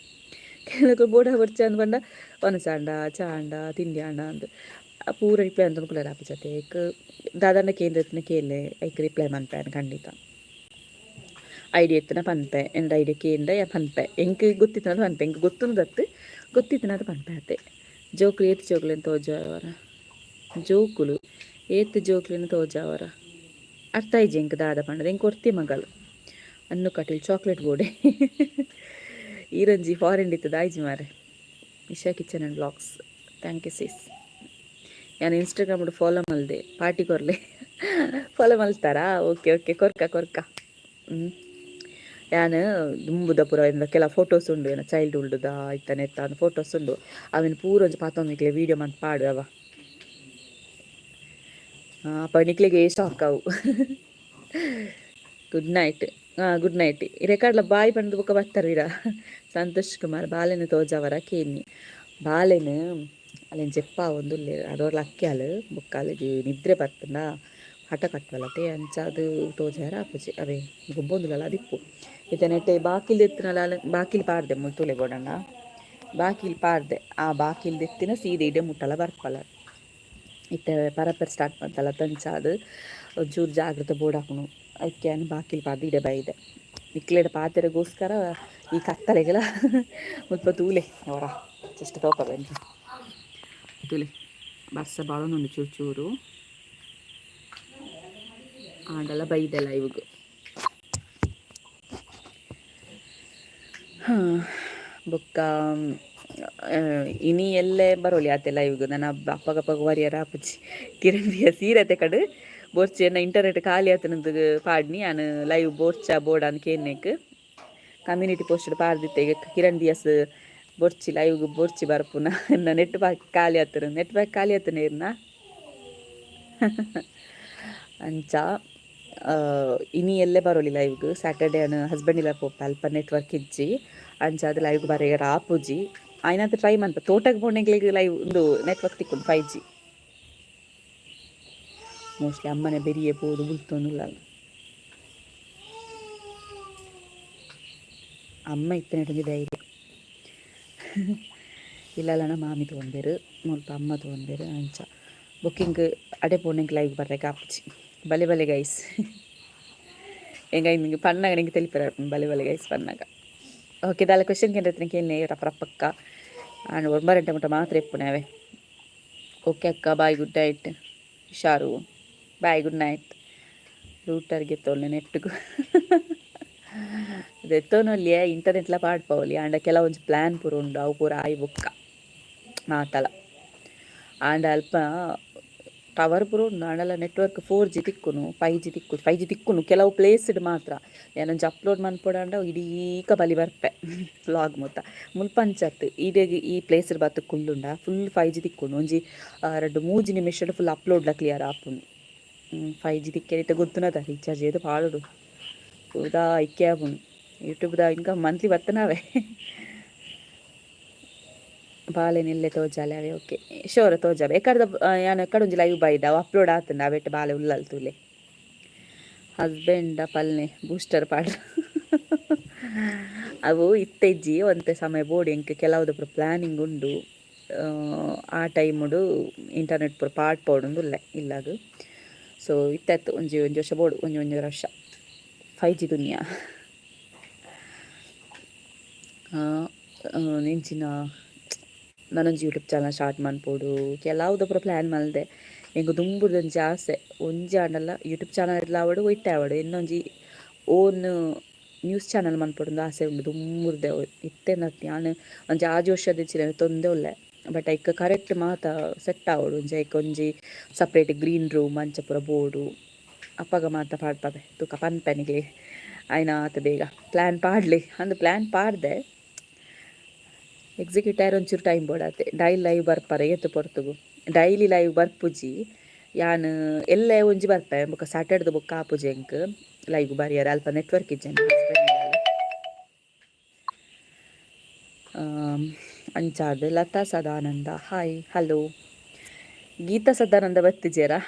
ಕೆಲವು ಬೋಡ ಬೊರ್ಚಿ ಅಂದ್ ಪಂಡ ವನಸ ಆಂಡ ಚಾ ಆಂಡ ತಿಂಡಿ ಆಂಡ ಅಂದ್ ಪೂರ ರಿಪ್ಲೈ ಅಂತಂದು ಕುಲ್ಲರೆ ಆಪುಜತೆ ಐಕ್ ದಾದಾಂಡ ಕೇಂದ್ರ ಇತ್ತಿನ ಕೇಲೆ ಐಕ್ ರಿಪ್ಲೈ ಮನ್ಪೆ ಖಂಡಿತ ಐಡಿಯಾ ಇತ್ತಿನ ಪನ್ಪೆ ಎಂದ ಐಡಿಯಾ ಕೇಂಡ ಪನ್ಪೆ ಎಂಕ್ ಗೊತ್ತಿತ್ತಿನದು ಪನ್ಪೆ ಎಂಕ್ ಗೊತ್ತುಂದತ್ತು ಗೊತ್ತಿತ್ತಿನದು ಪನ್ಪೆ ಅತೆ ಜೋಕುಲು ಏತ್ ಜೋಕುಲು ತೋಜಾವರ ಜೋಕುಲು ಏತ್ ಜೋಕ್ಲೆನ್ ತೋಜಾವರ? ಅರ್ಥ ಆಯ್ಜಿ ಎಂಕ್ ದಾದ ಪಂಡದ. ಎಂಕ್ ಒರ್ತಿ ಮಗಲ್. ಅನ್ನು ಕಟೀಲ್ ಚಾಕ್ಲೇಟ್ ಬೋಡೆ. ಈರೊಂಜಿ ಫಾರಿನ್ ಇತ್ತದ ಆಯ್ಜಿ ಮಾರೆ. Isha kitchen and vlogs, thank you sis. ಯಾನ್ ಇನ್ಸ್ಟಾಗ್ರಾಮ್ ಫಾಲೋ ಮಲ್ದೆ, ಪಾರ್ಟಿ ಕೊರ್ಲೆ. ಫಾಲೋ ಮಲ್ತಾರಾ? ಓಕೆ ಓಕೆ, ಕೊರ್ಕ ಕೊರ್ಕ. ಹ್ಞೂ, ಯಾನ್ ದುಂಬುದ ಪೂರ ಕೆಲ ಫೋಟೋಸ್ ಉಂಡು, ಏನ ಚೈಲ್ಡ್ಹುಡ್ದ ಇತ್ತನೆ ಎತ್ತ ಫೋಟೋಸ್ ಉಂಡು. ಅವೆನ್ ಪೂರ ಒಂಜಿ ಪಾತೊಂದು ನಿಕ್ಲೆ ವೀಡಿಯೋ ಮಂತ್ ಪಾಡು ಅವ. ಅಪ್ಪ ನಿಕ್ಲೆಗೆ ಶಾಕ್ ಅವು. Good night. ಹಾಂ, ಗುಡ್ ನೈಟ್. ರೆಕಾರ್ಡ್ಲ ಬಾಯ್ ಪಂದ್ ಬೊಕ್ಕ ಬರ್ತಾರ ವೀರ. ಸಂತೋಷ್ ಕುಮಾರ್, ಬಾಲೆನ ತೋಜಾವರ ಕೇನಿ. ಬಾಲೆನ್ ಅಲೆನ್ ಜೆಪ್ಪ ಒಂದುಲ್ಲೆರ್. ಅದೋರ್ಲ ಅಕ್ಕ್ಯಾಲ್ ಬೊಕ್ಕ ಅಲೆಗ್ ನಿದ್ರೆ ಬರ್ತುಂಡ ಹಠ ಕಟ್ಟುವಲತೆ, ಅಂಚಾದ್ ತೋಜಾರ ಆಪುಜಿ. ಅವೇ ಗೊಬ್ಬೊಂದುಲ್ಲಲ ಅದಿಪ್ಪು. ಇತ್ತೆ ನೆಟ್ಟೆ ಬಾಕಿಲ್ ದೆತ್ತಿನಲ, ಬಾಕಿಲ್ ಪಾಡ್ದೆ. ಮುಲ್ ತೂಲೆ, ಬೋಡಂಡ ಬಾಕಿಲ್ ಪಾಡ್ದೆ. ಆ ಬಾಕಿಲ್ ದೆತ್ತಿನ ಸೀದೆ ಇಡೆ ಮುಟ್ಟಲ ಬರ್ಪಲ. ಇತ್ತೆ ಪರಪೆರ್ ಸ್ಟಾರ್ಟ್ ಮಂತಲ್ಲ, ತಂಚಾದ್ ಒಂಚೂರು ಜಾಗ್ರತೆ ಬೋಡಾಪುಂಡು. ಐಕೆ ಯಾನ್ ಬಾಕಿಲ್ ಪಾಡ್ದ್ ಇಡೆ ಬೈದೆ ನಿಕ್ಲೆಡ ಪಾತೆರಗೋಸ್ಕರ. ಈ ಕತ್ತಲೆಗಳ ಮುಲ್ಪ ತೂಲೆ, ಅವರ ಜಸ್ಟ್ ತೋಪ ಬನ್ನಿ. ತೂಲೆ, ಬರ್ಸ ಬಾಳೊಂದುಂಡು ಚೂರು ಚೂರು. ಆಂಡಲ ಬೈದೆಲ್ಲ ಇವಾಗ. ಹಾಂ, ಬೊಕ್ಕ ಇನಿ ಎಲ್ಲೆ ಬರೋಲಿ ಆತೆ ಲೈವ್ಗ್. ನನ ಅಪ್ಪಗಪ್ಪಗ ವರಿಯರ ಆಪುಜಿ. ಕಿರಣ್ ಬಿಯ ಸೀರೆ ಕಡು ಬೋರ್ಚಿ, ಎನ್ನ ಇಂಟರ್ನೆಟ್ ಖಾಲಿ ಆತನದು ಪಾಡ್ನಿ. ಯಾನ್ ಲೈವ್ ಬೋರ್ಚ ಬೋಡ ಅಂದ್ ಕೇನ್ನೆಕ್ ಕಮ್ಯುನಿಟಿ ಪೋಸ್ಟ್ ಪಾಡ್ದಿತ್ತೆ. ಈಗ ಕಿರಣ್ ದಿಯಾಸ್ ಬೊರ್ಚಿ, ಲೈವ್ಗ್ ಬೋರ್ಚಿ ಬರ್ಪುನ, ಎನ್ನ ನೆಟ್ ಪ್ಯಾಕ್ ಖಾಲಿ ಆತನ, ನೆಟ್ ಪ್ಯಾಕ್ ಖಾಲಿ ಆತನ ಇರ್ನ. ಅಂಚ ಇನಿ ಎಲ್ಲೆ ಬರೋಲಿ ಲೈವ್ಗ್. ಸ್ಯಾಟರ್ಡೆ ಅನ್ ಹಸ್ಬೆಂಡ್ ಇಲ್ಲ ಪೋಪ, ಅಲ್ಪ ನೆಟ್ವರ್ಕ್ ಇಜ್ಜಿ. ಅಂಚಾದ್ ಲೈವ್ಗ್ ಬರೆಯರ ಆಪುಜಿ. ಆಯ್ನಾತ್ ಟ್ರೈ ಮನ್ಪ. ತೋಟಗ್ ಪೋಂಡ ಲೈವ್ ಉಂದು ನೆಟ್ವರ್ಕ್ ತಿಕ್ಕುಂಡು, 5ಜಿ. ಮೋಸ್ಟ್ಲಿ ಅಮ್ಮನೆ ಬೆರಿಯೆ ಪೋದು ಬುಲ್ತೊಂದುಲ್ಲ. ಅಮ್ಮ ಇತ್ತನೆಟ್ ಧೈರ್ಯ. ಇಲ್ಲಲನ ಮಾಮಿ ತೊಗೊಂಬೇರು, ಮುಲ್ಪ ಅಮ್ಮ ತೊಗೊಂಬೇರು. ಅಂಚ ಬುಕ್ಕಿಂಗ್ ಅಡೆ ಪೋಂಡ ಲೈವ್ ಬರ್ರೆಗ್ ಆಪುಜಿ. ಬಲೆ ಬಲೆ ಗೈಸ್. ಎಂಗ ನಿಂಗೆ ಪನ್ನಾಗ ನಿಂಗೆ ತೆಲಿಪರ. ಬಲೆ ಬಲೆ ಗೈಸ್ ಪನ್ನಾಗ. ಓಕೆ, ದಾಲ ಕ್ವೆಶನ್ ಕೇಂದ್ರ ಕೇಳಿ ರಪ್ಪ ರಪ್ಪಕ್ಕ. ಆಂಡ್ ಒಂಬ ಗಂಟೆ ಮುಟ್ಟ ಮಾತ್ರ ಇಪ್ಪುನವೆ. ಓಕೆ ಅಕ್ಕ, ಬಾಯ್, ಗುಡ್ ನೈಟ್. ಹುಷಾರು, ಬಾಯ್, ಗುಡ್ ನೈಟ್. ರೂಟರ್ಗೆ ತೊಲ್ಲೆ ನೆಟ್ಟುಗು ದೆತ್ತೊನೊಲ್ಲಿಯ ಇಂಟರ್ನೆಟ್ಲ ಪಾಡ್ಪವೊಲಿ. ಆಂಡ ಕೆಲವೊಂಜಿ ಪ್ಲ್ಯಾನ್ ಪೂರ ಉಂಡು, ಅವು ಪೂರ ಆಯಿ ಬೊಕ್ಕ ಮಾತಲ. ಆಂಡ ಅಲ್ಪ ಟವರ್ ಪೂರ ಉಂಡು, ಆಂಡಲ ನೆಟ್ವರ್ಕ್ 4ಜಿ ತಿಕ್ಕುನು, 5ಜಿ ತಿಕ್ಕು, 5ಜಿ ತಿಕ್ಕುನು ಕೆಲವು ಪ್ಲೇಸ್ಡ್ ಮಾತ್ರ. ಯಾನೊಂಜಿ ಅಪ್ಲೋಡ್ ಮನ್ಪೊಡಾಂಡ ಇಡೀಕ ಬಲಿ ಬರ್ಪೆ ವ್ಲಾಗ್ ಮೊತ್ತ. ಮುಲ್ಪ ಅಂಚತ್, ಈಡೆಗ್ ಈ ಪ್ಲೇಸ್ಡ್ ಬತ್ತ್ ಕುಲ್ಲುಂಡ ಫುಲ್ 5ಜಿ ತಿಕ್ಕುಂಡು. ಒಂಜಿ 2-3 ನಿಮಿಷಡ್ ಫುಲ್ ಅಪ್ಲೋಡ್ಲ ಕ್ಲಿಯರ್ ಆಪುಂಡು. 5ಜಿ ತಿಕ್ಕೆರೆ ಇತ್ತೆ ಗೊತ್ತುನದ, ರೀಚಾರ್ಜ್ ಏತ್ ಪಾಡೊಡು. ಪೂರಾ ಐಕೆ ಆಪುಂಡು. ಯೂಟ್ಯೂಬ್ದ ಇನ್ಕಮ್ ಮಂತ್ಲಿ ಬತ್ತನವೇ. ಬಾಲೆ ನಿಲ್ಲೆ ತೋಜಾಲೆ ಅವೇ. ಓಕೆ, ಶೋರ್, ತೋಜಾವೆ. ಎಕಡ್ದ ಯಾನ್ ಎಕ್ಕಡ ಒಂಜಿ ಲೈವ್ ಬೈದ, ಅವು ಅಪ್ಲೋಡ್ ಆತುಂಡ. ಅವೆಟ್ ಬಾಲೆ ಉಲ್ಲಲ್ ತೂಲೆ. ಹಸ್ಬೆಂಡ ಪಲ್ನೆ ಬೂಸ್ಟರ್ ಪಾಡ್. ಅವು ಇತ್ತೆ ಇಜ್ಜಿ, ಒಂತೆ ಸಮಯ ಬೋಡು. ಎಂಕ್ ಕೆಲವುದ ಪೂರ ಪ್ಲ್ಯಾನಿಂಗ್ ಉಂಡು. ಆ ಟೈಮುಡು ಇಂಟರ್ನೆಟ್ ಪೂರ ಪಾಡ್ಪೋಡುಂದು ಉಲ್ಲೆ ಇಲ್ಲಗ್. ಸೊ ಇತ್ತೆ ಅತ್ತ್, ಒಂಜಿ ಒಂಜಿ ವರ್ಷ ಬೋಡು, ಒಂಜಿ ಒಂಜಿ ವರ್ಷ. 5ಜಿ ದುನಿಯಾ. ಇಂಚಿನ ನನೊಂಜಿ ಯೂಟ್ಯೂಬ್ ಚಾನಲ್ ಸ್ಟಾರ್ಟ್ ಮನ್ಪೊಡು, ಕೆಲವುದ ಪೂರ ಪ್ಲ್ಯಾನ್ ಮಲ್ದೆ. ಎಂಕ್ ದುಂಬುದೊಂಜಿ ಆಸೆ, ಒಂಜಿ ಆಂಡಲ ಯೂಟ್ಯೂಬ್ ಚಾನಲ್ ಆವಡ್, ಒಯ್ಟೆ ಆವಡ್, ಇನ್ನೊಂಜಿ ಓನ್ ನ್ಯೂಸ್ ಚಾನಲ್ ಮನ್ಪೊಡುಂದು ಆಸೆ ಉಂಡು ದುಂಬುರ್ದೆ. ಇತ್ತೆ ಯಾನ್ ಒಂಜಿ ಆಜಿ ವರ್ಷದಿಂಚಿನ ತೊಂದೆ ಉಲ್ಲೆ. ಬಟ್ ಐಕ್ ಕರೆಕ್ಟ್ ಮಾತ ಸೆಟ್ ಆವೊಡು. ಒಂಜಿ ಐಕ್ ಒಂಜಿ ಸಪ್ರೇಟ್ ಗ್ರೀನ್ ರೂಮ್ ಅಂಚ ಪೂರ ಬೋಡು. ಅಪಗ ಮಾತ ಪಾಡ್ಪವೆ. ತೂಕ, ಪನ್ಪೆ ನಿಕ್ಲೆ ಆಯ್ನಾತ್ ಬೇಗ. ಪ್ಲ್ಯಾನ್ ಪಾಡ್ಲೆ ಅಂದ್ ಪ್ಲ್ಯಾನ್ ಪಾಡ್ದೆ, ಎಕ್ಸಿಕ್ಯೂಟ್ ಆಯೆರೆ ಒಂಚೂರು ಟೈಮ್ ಬೋಡಾತೆ. ಡೈಲಿ ಲೈವ್ ಬರ್ಪರೆ ಏತ್ ಪೊರ್ತುಗು? ಡೈಲಿ ಲೈವ್ ಬರ್ಪುಜಿ ಯಾನ್. ಎಲ್ಲೆ ಒಂಜಿ ಬರ್ಪೆ, ಬೊಕ್ಕ ಸ್ಯಾಟರ್ಡೆ ಬೊಕ್ಕ ಆಪುಜಿ ಎಂಕ್ ಲೈವ್ ಬರಿಯರೆ. ಅಲ್ಪ ನೆಟ್ವರ್ಕ್ ಇಜ್ಜಿ ಹಸ್ಬೆಂಡ್. ಅಂಚಾದ್ ಲತಾ ಸದಾನಂದ, ಹಾಯ್, ಹಲೋ. ಗೀತಾ ಸದಾನಂದ ಬತ್ತಿಜೇರಾ?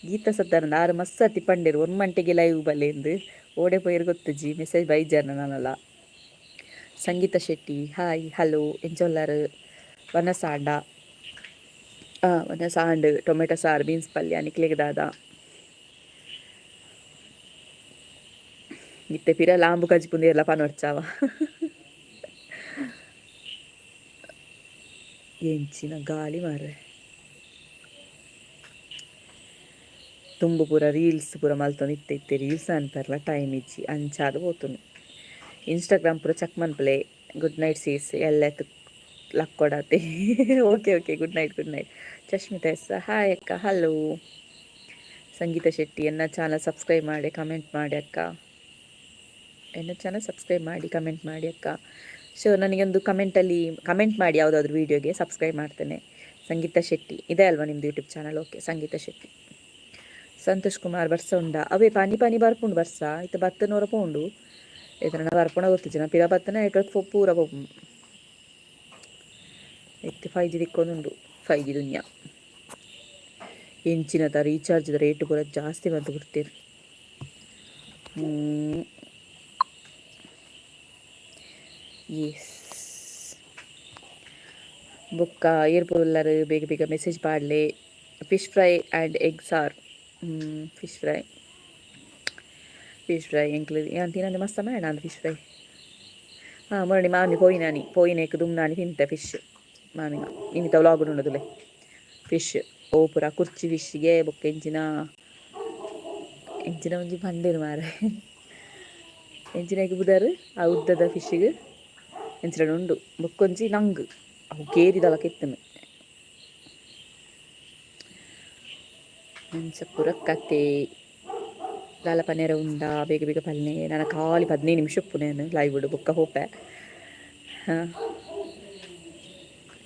ಗೀತಾ ಸದಾನಂದ ಆರು ಮಸ್ತ್ ಅತಿ ಪಂಡೇರು, ಒನ್ ಮಂಟೆಗೆ ಲೈವ್ ಬಲ್ಲೇಂದು. ಓಡೆ ಪೋಯೆರ್ ಗೊತ್ತುಜಿ, ಮೆಸೇಜ್ ಬೈಜಾರ ನನಲ. ಸಂಗೀತ ಶೆಟ್ಟಿ, ಹಾಯ್, ಹಲೋ. ಎಂಚ ಉಲ್ಲರ್? ವನಸಾಂಡ? ವನಸಾಂಡ್, ಟೊಮೆಟೊ ಸಾರು, ಬೀನ್ಸ್ ಪಲ್ಯ. ನಿಕ್ಲೆಗ್ ದಾದ? ಇತ್ತೆ ಪಿರ ಲಾಂಬು ಕಜಿಪುಂದು ಪನೊರ್ಚಾವ. ಎಂಚಿನ ಗಾಳಿ ಮಾರ್ರೆ. ದುಂಬು ಪೂರ ರೀಲ್ಸ್ ಪೂರ ಮಲ್ತೊಂದು ಇತ್ತೆ ಇತ್ತೆ ರೀಲ್ಸ್ ಅನ್ಪೆರ್ಲ ಟೈಮ್ ಇಜ್ಜಿ, ಅಂಚಾದ್ ಪೋತುಂಡು. ಇನ್ಸ್ಟಾಗ್ರಾಮ್ ಪೂರ ಚೆಕ್ ಮನ್ಪಲೆ. ಗುಡ್ ನೈಟ್ ಸೀಸ್, ಎಲ್ಲ ಲಕ್ಕೊಡಾತೆ. Okay okay, good night, good night. Chashmita S, hi ಅಕ್ಕ. ಹಲೋ ಸಂಗೀತ ಶೆಟ್ಟಿ, ಎನ್ನ ಚಾನಲ್ ಸಬ್ಸ್ಕ್ರೈಬ್ ಮಾಡಿ, ಕಮೆಂಟ್ ಮಾಡಿ ಅಕ್ಕ. ಎನ್ನ ಚಾನಲ್ ಸಬ್ಸ್ಕ್ರೈಬ್ ಮಾಡಿ, ಕಮೆಂಟ್ ಮಾಡಿ ಅಕ್ಕ. ಸೊ ನನಗೊಂದು ಕಮೆಂಟಲ್ಲಿ ಕಮೆಂಟ್ ಮಾಡಿ ಯಾವುದಾದ್ರೂ ವೀಡಿಯೋಗೆ, ಸಬ್ಸ್ಕ್ರೈಬ್ ಮಾಡ್ತೇನೆ. ಸಂಗೀತ ಶೆಟ್ಟಿ ಇದೆ ಅಲ್ವಾ ನಿಮ್ಮದು ಯೂಟ್ಯೂಬ್ ಚಾನಲ್? ಓಕೆ. ಸಂಗೀತ ಶೆಟ್ಟಿ. ಸಂತೋಷ್ ಕುಮಾರ್, ಬರ್ಸ ಉಂಡ? ಅವೇ ಪಾನಿ ಪಾನಿ ಬರ್ಪುಂಡು ಬರ್ಸ. ಇತ್ತ ಬತ್ತನೋರ ಪೋಂಡು. ಇತರ ಬರ್ಪುಣ ಗೊತ್ತಿಜ್ಜಿ. ಪಿರ ಬತ್ತನ ನೆಟ್ವರ್ಕ್ ಪೂರ ಪೋಪುಂಡು. ಇತ್ತೆ 5G ತಿಕ್ಕೊಂದುಂಡು, 5G ದುನಿಯಾ. ಎಂಚಿನತ ರೀಚಾರ್ಜ್ ರೇಟ್ ಪೂರ ಜಾಸ್ತಿ ಬಂತು ಬಿಡ್ತೀರಿ. ಎಸ್, ಬೊಕ್ಕ ಏರ್ ಪೂರುಲ್ಲರು? ಬೇಗ ಬೇಗ ಮೆಸೇಜ್ ಪಾಡ್ಲೆ. Fish fry and egg sir. Fish fry, fish fry ಎಂಕ್ಲು ಯಾನ್ ತಿನ್ನಂದೆ ಮಸ್ತ್ ಮೇಡ ಅಂದ್ ಫಿಶ್ ಫ್ರೈ. ಹಾಂ, ಮೊರಣಿ ಮಾಮಿ ಪೋಯಿನಾನಿ, ಪೋಯಿನೇಕ್ ದುಮ್ನಾನಿ ತಿಂತೆ ಫಿಶ್ ಮಾಮಿನ. ಇನ್ನಿತ ವ್ಲಾಗ್ ಉಂಡುದುಲೆ ಫಿಶ್. ಓ ಪೂರ ಕುರ್ಚಿ ಫಿಶ್ಗೆ ಬೊಕ್ಕ ಎಂಚಿನ ಎಂಚಿನ ಒಂಜಿ ಪಂಡೇರು ಮಾರೆ, ಎಂಚಿನಕ್ಕೆ ಬುದಾರು ಆ ಉದ್ದದ ಫಿಶ್ಗೆ ಎಂಚಿನ ಉಂಡು. ಬೊಕ್ಕೊಂಜಿ ನಂಗ್ ಅವು ಕೇರಿದಲ ಕೆತ್ತನು. ಅಂಚ ಪೂರ ಕತೆ. ದಾಲ ಪನೇರ ಉಂಡಾ? ಬೇಗ ಬೇಗ ಪಲ್ನೆ. ನಾನು ಖಾಲಿ 15 ನಿಮಿಷ ಉಪ್ಪುನೇನು ಲೈವ್ ಬೊಕ್ಕ ಹೋಪೆ. ಹಾಂ,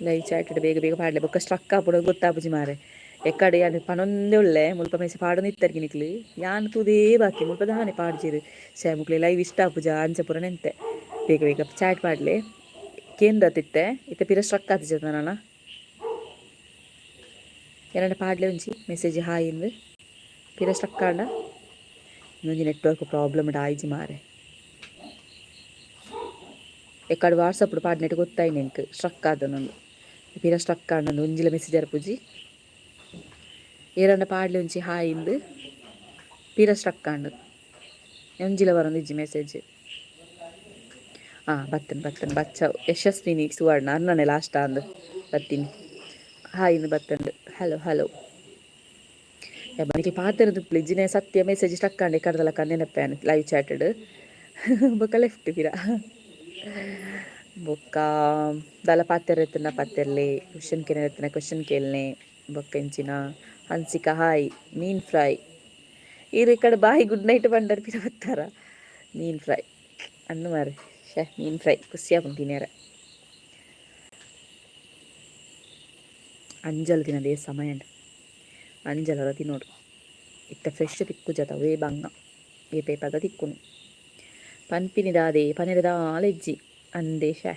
ಲೈವ್ ಚಾಟ್ ಬೇಗ ಬೇಗ ಪಾಡ್ಲೆ. ಬೊಕ್ಕ ಸ್ಟ್ರಕ್ ಆಪುಡು ಗೊತ್ತಾಪುಜಿ ಮಾರೆ. ಎಕ್ಕಡೆ ಯಾನ್ ಪನೊಂದೇ ಉಲ್ಲೆ. ಮುಲ್ಪ ಮೆಸೇಜ್ ಪಾಡೊಂದು ಇತ್ತರ್ಗಿ ನಿಕ್ಲು. ಯಾನ್ ತೂದೇ ಬಾಕಿ ಮುಲ್ಪ ದಾನೆ ಪಾಡ್ಜೆರ್. ಶ್ಯೆ, ಮುಕ್ಲೆ ಲೈವ್ ಇಷ್ಟ ಆಪುಜ ಅಂಚ ಪೂರ ನೆಂತೆ. ಬೇಗ ಬೇಗ ಚಾಟ್ ಪಾಡ್ಲೆ. ಕೇಂದತ್ತಿತ್ತೆ ಇತ್ತೆ ಪಿರ ಸ್ಟ್ರಕ್ ಆತಿಜ ನನ. ಏನಂಡ ಪಾಡ್ಲೆ ಒಂಜಿ ಮೆಸೇಜ್ ಹಾಯ್ ಇಂದ್. ಪಿರ ಸ್ಟ್ರಕ್ ಆಂಡ. ಒಂಜಿ ನೆಟ್ವರ್ಕ್ ಪ್ರಾಬ್ಲಮ್ ಆಯ್ಜಿ ಮಾರೆ. ಎಕ್ಕಡೆ ವಾಟ್ಸಪ್ ಪಾಡ್ನೆಟ್ ಗೊತ್ತಾಯ್ನೆ ಎಂಕ್ ಸ್ಟ್ರಕ್ ಆದನೊಂದು. ಪಿರ ಸ್ಟ್ರಕ್ ಆಂಡ ಒಂಜಿಲ ಮೆಸೇಜ್ ಅರ್ಪುಜಿ. ಏರಂಡ ಪಾಡ್ಲೆ ಒಂಜಿ ಹಾಯ್ ಇಂದ್. ಪಿರ ಸ್ಟ್ರಕ್ ಆಂಡ್, ಒಂಜಿಲ ಬರೊಂದಿಜ್ಜಿ ಮೆಸೇಜ್. ಹಾಂ, ಬತ್ತನ್ ಬತ್ತನ್ ಬಚ್ಚ. ಯಶಸ್ವಿನಿ ಸುವರ್ಣ ಅರ್ನನೆ ಲಾಸ್ಟ್ ಅಂದ್ ಬತ್ತೀನಿ. ಹಾಯ್ ಇಂದ್ ಬತ್ತಂಡು. Hello hello. ಬನಿಗೆ ಪಾತೆರದು ಇಜ್ಜಿನೆ ಸತ್ಯ. ಮೆಸೇಜ್ ಸ್ಟಕ್ ಆಂಡೆ ಕಡ್ದಲಕ್ಕ ನೆನಪೆ ಲೈವ್ ಚಾಟೆಡ್. ಬೊಕ್ಕ ಲೆಫ್ಟ್ ಪಿರ. ಬೊಕ್ಕ ದಾಲ ಪಾತೆರ ಎತ್ತನ ಪಾತೆರ್ಲೆ. ಕ್ವಶನ್ ಕೇನ ಎತ್ತನ ಕ್ವಶನ್ ಕೇಳನೆ. ಬೊಕ್ಕ ಎಂಚಿನ? ಹನ್ಸಿಕಾ ಹಾಯ್. ಮೀನ್ ಫ್ರೈ. ಈರ್ ಈ ಕಡೆ ಬಾಯ್ ಗುಡ್ ನೈಟ್ ಬಂಡರ್ ಪಿರ ಬತ್ತಾರ. ಮೀನ್ ಫ್ರೈ ಅನ್ನು ಮಾರೆ. ಶೇ, ಮೀನ್ ಫ್ರೈ ಖುಷಿ ಆಪುಂಡು ತಿನ್ಯರೆ. ಅಂಜಲ್ ತಿನ್ನದೇ ಸಮಯ ಉಂಡು, ಅಂಜಲದ ತಿನ್ನೋಡು. ಇತ್ತೆ ಫ್ರೆಶ್ ತಿಕ್ಕುಜತ ಅವೇ ಬಂಗ ಏಪೇಪದ ತಿಕ್ಕುನು. ಪನ್ಪಿನಿ ದಾದೆ? ಪನೆರೆ ದಾಲ ಇಜ್ಜಿ ಅಂದೆ. ಶೇ,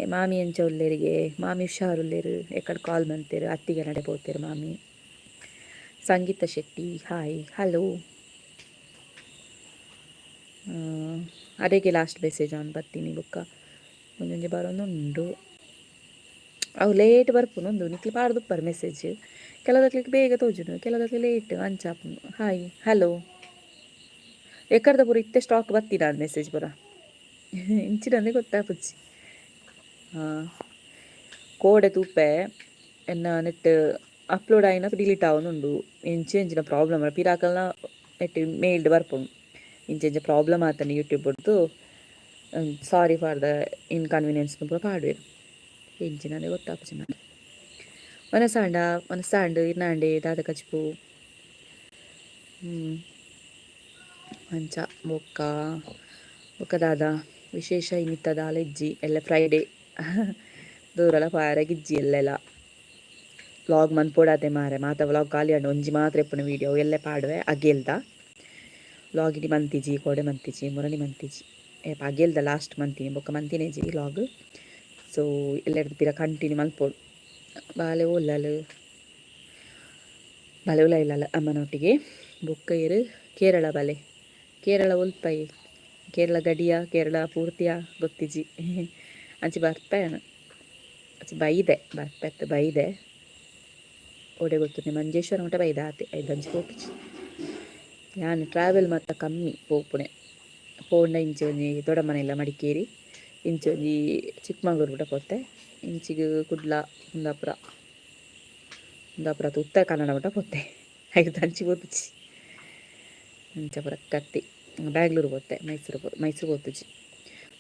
ಏ ಮಾಮಿ ಎಂಚ ಉಲ್ಲೆರಿಗೆ? ಮಾಮಿ ಹುಷಾರುಲ್ಲೇರು. ಎಕ್ಕಡೆ ಕಾಲ್ ಮಂತೇರು. ಅತ್ತಿಗೆ ನಡೆ ಪೋತೇರು ಮಾಮಿ. Sangeetha Shetty hi, hello. ಅರೆಗೆ ಲಾಸ್ಟ್ ಮೆಸೇಜ್ ಆನ್ ಬತ್ತೀನಿ. ಬೊಕ್ಕ ಒಂಜೊಂಜಿ ಬರೊಂದುಂಡು. ಅವು ಲೇಟ್ ಬರ್ಪುನು ಉಂದು. ನಿಕ್ಲು ಪಾಡ್ದುಪ್ಪರ್ ಮೆಸೇಜ್. ಕೆಲದಕ್ಲಿಗೆ ಬೇಗ ತೋಜುನು, ಕೆಲದಕ್ಲಿ ಲೇಟ್, ಅಂಚ ಆಪುಂಡು. Hi, hello. ಎಕ್ಕರ್ದ ಪೂರ ಇತ್ತೆ ಸ್ಟಾಕ್ ಬತ್ತಿನ ಮೆಸೇಜ್ ಪೂರ ಇಂಚಿನಂದೆ ಗೊತ್ತಾಪುಜಿ. ಹಾಂ, ಕೋಡೆ ತೂಪೆ. ಎನ್ನ ನೆಟ್ ಅಪ್ಲೋಡ್ ಆಯಿನ ಡಿಲೀಟ್ ಆವೊಂದುಂಡು. ಎಂಚ ಎಂಚಿನ ಪ್ರಾಬ್ಲಮ್ ಪಿರಾಕಲ್ನ ನೆಟ್ ಮೇಲ್ಡ್ ಬರ್ಪುಂಡು. ಇಂಚ ಇಂಚ ಪ್ರಾಬ್ಲಮ್ ಆತನ ಯೂಟ್ಯೂಬ್ ಡ್ದು, ಸಾರಿ ಫಾರ್ the inconvenience ಪೂರ ಪಾಡುವೆರ್. ಎಂಚಿನಂದೆ ಗೊತ್ತಾಪುಜಿ ಮಾರೆ. ವನಸಾಂಡ ವನಸಾಂಡ್ ಇರ್ನಾಂಡೆ ದಾದ ಕಜಿಪು? ಅಂಚ ಬೊಕ್ಕ ಬೊಕ್ಕ ದಾದ ವಿಶೇಷ? ಇನ್ನಿತ್ತ ದಾಲ ಇಜ್ಜಿ. ಎಲ್ಲ ಫ್ರೈಡೇ ದೂರಲ ಪಾರಗಿಜ್ಜಿ. ಎಲ್ಲೆಲ್ಲ ವ್ಲಾಗ್ ಮನ್ಪೊಡಾತೆ ಮಾರೆ. ಮಾತ ವ್ಲಾಗ್ ಖಾಲಿ ಆಂಡ್. ಒಂಜಿ ಮಾತ್ರ ಇಪ್ಪುನ ವೀಡಿಯೋ ಎಲ್ಲೆ ಪಾಡುವೆ. ಅಗೇಲ್ದ ವ್ಲಾಗ್ ಇನಿ ಮಂತಿಜಿ, ಕೋಡೆ ಮಂತಿಜಿ, ಮುರಣಿ ಮಂತಿಜಿ. ಏಪ ಅಗೇಲ್ದ ಲಾಸ್ಟ್ ಮಂತಿನಿ, ಬೊಕ್ಕ ಮಂತಿನೇಜಿ ವ್ಲಾಗ್. ಸೊ ಎಲ್ಲೆರ್ದು ಪಿರ ಕಂಟಿನ್ಯೂ ಮಲ್ಪೊಡು. ಬಾಲೆ ಓಲ್ಲಲ್? ಬಾಲೆ ಉಲ ಇಲ್ಲಲ್ಲ ಅಮ್ಮನೊಟ್ಟಿಗೆ. ಬೊಕ್ಕ ಏರು? ಕೇರಳ ಬಾಲೆ. ಕೇರಳ ಒಲ್ಪೈ? ಕೇರಳ ಗಡಿಯ, ಕೇರಳ ಪೂರ್ತಿಯ ಗೊತ್ತಿಜಿ. ಅಂಚಿ ಬರ್ಪೆ ಅಂಚಿ ಬೈದೆ ಬರ್ಪೆತ್ತು ಬೈದೆ. ಓಡೆ ಗೊತ್ತುಂಡೆ? ಮಂಜೇಶ್ವರ ಮುಟ ಬೈದ ಆತೆ. ಐದಂಚಿ ಪೋಪುಜಿ ಯಾನ್. ಟ್ರಾವೆಲ್ ಮಾತ ಕಮ್ಮಿ ಪೋಪುನೆ. ಪೋಂಡ ಇಂಚಿ ಒಂಜಿ ದೊಡ್ಡಮನೆ ಇಲ್ಲ ಮಡಿಕೇರಿ, ಇಂಚಿ ಒಂಜಿ ಚಿಕ್ಕಮಂಗ್ಳೂರು ಮುಟ ಪೋತೆ. ಇಂಚಿಗ್ ಕುಡ್ಲ, ಕುಂದಾಪುರ, ಕುಂದಾಪುರ ಉತ್ತರ ಕನ್ನಡ ಮುಟ ಪೋತೆ. ಐದು ಅಂಚಿ ಪೋತುಜಿ. ಅಂಚ ಪೂರ ಕತ್ತಿ ಬ್ಯಾಂಗ್ಳೂರು ಪೋತೆ, ಮೈಸೂರು ಪೋ, ಮೈಸೂರು ಪೋತುಜಿ.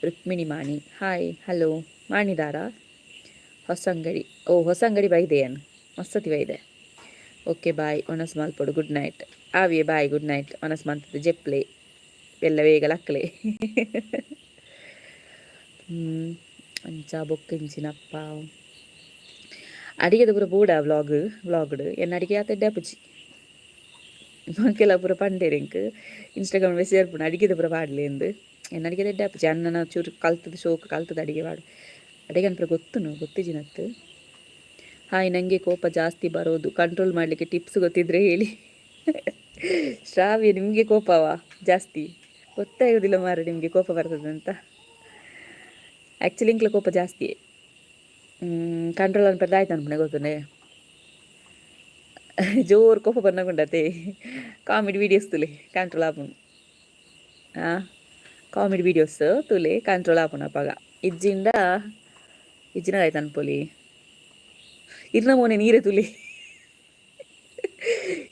ರುಕ್ಮಿಣಿ ಮಾಣಿ, ಹಾಯ್, ಹಲೋ. ಮಾಣಿದಾರ ಹೊಸ ಅಂಗಡಿ. ಓ, ಹೊಸ ಅಂಗಡಿ ಬೈದೆ ಏನು ಮಸ್ತತಿ ಬೈದೆ. ಓಕೆ, ಬಾಯ್, ಒಣಸ್ ಮಲ್ಪೊಡು, ಗುಡ್ ನೈಟ್. ಆವಿಯೇ, ಬಾಯ್, ಗುಡ್ ನೈಟ್. ಒಣಸ್ ಮಂತದ ಜೆಪ್ಲೆ ಎಲ್ಲ ಬೇಗ ಲಕ್ಲೆ. ಅಂಚ ಬೊಕ್ಕಿಂಚಿನಪ್ಪ ಅಡಿಗೆದ ಪೂರ ಬೋಡ ವ್ಲಾಗ್ ವ್ಲಾಗ್ಡ್ ಎನ್ನ ಅಡಿಗೆ ಆತ ಎಡ್ಡೆ. ಕೆಲ ಪೂರ ಪಂಡೇರ್ ಎಂಕ್ ಇನ್ಸ್ಟಾಗ್ರಾಮ್ ಮೆಸೇಜ್ ಬರ್ಪುಂಡು, ಅಡಿಗೆದ ಪೂರ ಪಾಡ್ಲೆ ಎಂದು. ಎನ್ನ ಅಡಿಗೆದ ಎಡ್ಡೆ ಆಪುಜಿ. ಅಣ್ಣನ ಚೂರು ಕಲ್ತದ ಶೋಕ್ ಕಲ್ತದ ಅಡಿಗೆ ಪಾಡು. ಅಡಿಗೆ ಅನ್ಪುರ ಗೊತ್ತುನು, ಗೊತ್ತಿಜಿನತ್ತು. ಹಾಯ್, ನನಗೆ ಕೋಪ ಜಾಸ್ತಿ ಬರೋದು, ಕಂಟ್ರೋಲ್ ಮಾಡಲಿಕ್ಕೆ ಟಿಪ್ಸ್ ಗೊತ್ತಿದ್ರೆ ಹೇಳಿ. ಶ್ರಾವ್ಯ, ನಿಮಗೆ ಕೋಪವಾ ಜಾಸ್ತಿ? ಗೊತ್ತಾಗೋದಿಲ್ಲ ಮಾರ ನಿಮಗೆ ಕೋಪ ಬರ್ತದೆ ಅಂತ. ಆ್ಯಕ್ಚುಲಿ ಇಂಕ್ಲ ಕೋಪ ಜಾಸ್ತಿ. ಕಂಟ್ರೋಲ್ ಅನ್ಪದ ಆಯ್ತು ಅನ್ಪುಣೆ ಗೊತ್ತುಂಡೆ. ಜೋರು ಕೋಪ ಬಂದಾಗುಂಡತೆ ಕಾಮಿಡಿ ವೀಡಿಯೋಸ್ ತುಲೆ, ಕಂಟ್ರೋಲ್ ಆಪುಂಡು. ಹಾಂ, ಕಾಮಿಡಿ ವೀಡಿಯೋಸ್ ತುಲೆ, ಕಂಟ್ರೋಲ್ ಆಪುಂಡು ಅಪಗ. ಇಜ್ಜಿಂದ ಇಜ್ಜಿನ ಆಯ್ತು ಅನ್ಪೊಲಿ. ಇರ್ನ ಮೋನೆ ನೀರೆ ತುಲೆ,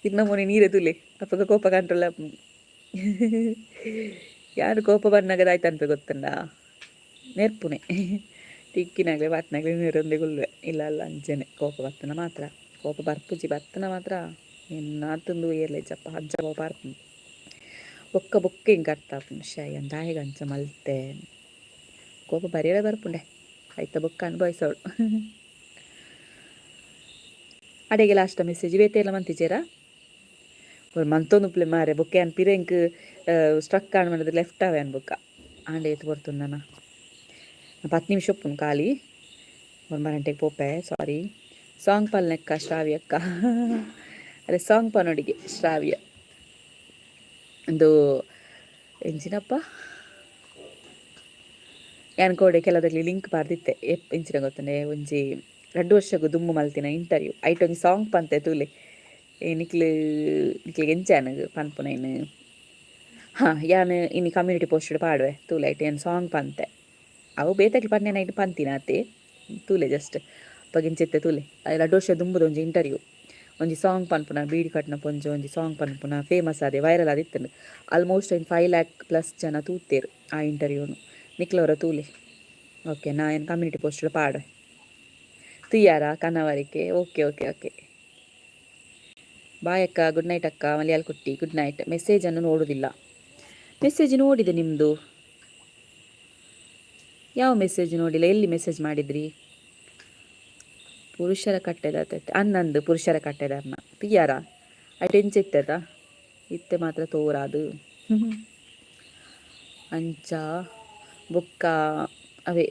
ಇರ್ನ ಮೋನೆ ನೀರೆ ತುಲೆ, ಅಪಗ ಕೋಪ ಕಂಟ್ರೋಲ್ ಆಪುಂಡು. ಯಾರು ಕೋಪ ಬಂದಾಗ ಆಯ್ತು ಅನ್ಪೆ ಗೊತ್ತುಂಡ? ನೆರ್ಪುನೆ ತಿಕ್ಕಿನಾಗಲೇ ಬತ್ನಾಗಲೇ ನೀರೊಂದೇ ಗುಲ್ವೆ. ಇಲ್ಲ ಅಲ್ಲ, ಅಂಚೆನೆ ಕೋಪ ಬತ್ತನ ಮಾತ್ರ. ಕೋಪ ಬರ್ಪುಜಿ, ಬತ್ತನ ಮಾತ್ರ ಎನ್ನಾತಂದು ಏರ್ಲೆ ಚಪ್ಪ ಅಂಚ ಕೋಪ ಬರ್ಪುಂಡು. ಬೊಕ್ಕ ಬೊಕ್ಕ ಹಿಂಗೆ ಅರ್ಥ ಆಪುಂಡು, ಶೈ ದಾಯೆಗ್ ಅಂಚ ಮಲ್ತೆ. ಕೋಪ ಬರಿಯರೆ ಬರ್ಪುಂಡೆ, ಆಯ್ತ ಬೊಕ್ಕ ಅನುಭವಿಸೋಳು. ಅಡೆಗೆ ಲಾಸ್ಟ್ ಮೆಸೇಜ್ ಬೇತೆ ಎಲ್ಲ ಮಂತಿಜೇರಾ? ಮಂತೊಂದು ಮಾರೆ ಬೊಕ್ಕೆ ಅನ್ ಪಿರ ಎಂಕ್ ಸ್ಟ್ರಕ್ ಆನ್ ಮಾಡಿದ್ರೆ ಲೆಫ್ಟ್ ಆವೆ ಅನ್ ಬೊಕ್ಕ ಆಂಡೆ ಏತ್ ಬರ್ತುಂದನ. 10 ನಿಮಿಷ ಉಪ್ಪುನು ಖಾಲಿ ಒಂಬ ಗಂಟೆಗೆ ಪೋಪೆ. ಸಾರಿ. ಸಾಂಗ್ ಪಲ್ನೆಕ್ಕ ಶ್ರಾವ್ಯ ಅಕ್ಕ. ಅದೇ ಸಾಂಗ್ ಪನೋಡಿಗೆ ಶ್ರಾವ್ಯ ಒಂದು ಎಂಚಿನಪ್ಪ ಯಾನ್ ಕೋಡೆ ಕೆಲವದಲ್ಲಿ ಲಿಂಕ್ ಬಾರ್ದಿತ್ತೆ. ಎಪ್ ಎಂಚಿನ ಗೊತ್ತುಂಡೆ, ಒಂಜಿ 2 ವರ್ಷಗ್ ದುಂಬು ಮಲ್ತಿನ ಇಂಟರ್ವ್ಯೂ. ಐಟ್ ಒಂಜಿ ಸಾಂಗ್ ಪಂತೆ ತೂಲೆ. ಏ ನಿಕ್ಲು ನಿಕ್ಲೆಗ್ ಎಂಚ ಪನ್ಪುನೈನ್? ಹಾಂ, ಯಾನ್ ಇನಿ ಕಮ್ಯುನಿಟಿ ಪೋಸ್ಟ್ ಪಾಡುವೆ, ತೂಲೆ. ಐಟ್ ಯಾನ್ ಸಾಂಗ್ ಪಂತೆ. ಅವು ಬೇತೆಕ್ಲು ಪನ್ನೆ ನೈಟ್ ಪಂತಿನ ಅತ್ತೆ. ತೂಲೆ ಜಸ್ಟ್ ಅಪಗ ಇಂಚಿತ್ತೆ ತೂಲೆ. 2 ವರ್ಷ ದುಂಬುದ ಒಂಜಿ ಇಂಟರ್ವ್ಯೂ, ಒಂಜಿ ಸಾಂಗ್ ಪನ್ಪುನ, ಬೀಡಿ ಕಟ್ನ ಪೊಂಜೊ ಒಂಜಿ ಸಾಂಗ್ ಪನ್ಪುನ ಫೇಮಸ್ ಆದೆ ವೈರಲ್ ಆದಿತ್ತುಂಡು. ಆಲ್ಮೋಸ್ಟ್ ಒಂದು 5 ಲ್ಯಾಕ್ ಪ್ಲಸ್ ಜನ ತೂತೇರು ಆ ಇಂಟರ್ವ್ಯೂನು. ನಿಕ್ಲವರ ತೂಲೆ. ಓಕೆ, ನಾ ಏನು ಕಮ್ಯುನಿಟಿ ಪೋಸ್ಟ್ ಪಾಡುವೆ. ತುಯ್ಯಾರಾ ಕನ್ನವರಿಕೆ? ಓಕೆ ಓಕೆ ಓಕೆ, ಬಾಯ್ ಅಕ್ಕ, ಗುಡ್ ನೈಟ್ ಅಕ್ಕ. ಮಲಯಾಳ ಕುಟ್ಟಿ, ಗುಡ್ ನೈಟ್. ಮೆಸೇಜನ್ನು ನೋಡುವುದಿಲ್ಲ. ಮೆಸೇಜ್ ನೋಡಿದೆ ನಿಮ್ಮದು. ಯಾವ ಮೆಸೇಜ್ ನೋಡಿಲ್ಲ? ಎಲ್ಲಿ ಮೆಸೇಜ್ ಮಾಡಿದ್ರಿ? ಪುರುಷರ ಕಟ್ಟೆದ ಅನ್ನಂದು, ಪುರುಷರ ಕಟ್ಟೆದಾರ್ನ ಪಿಯಾರ ಐಟ್ ಎಂಚ ಇತ್ತದ ಇತ್ತೆ ಮಾತ್ರ ತೋರಾದು. ಅಂಚ ಬೊಕ್ಕ ಅವೇ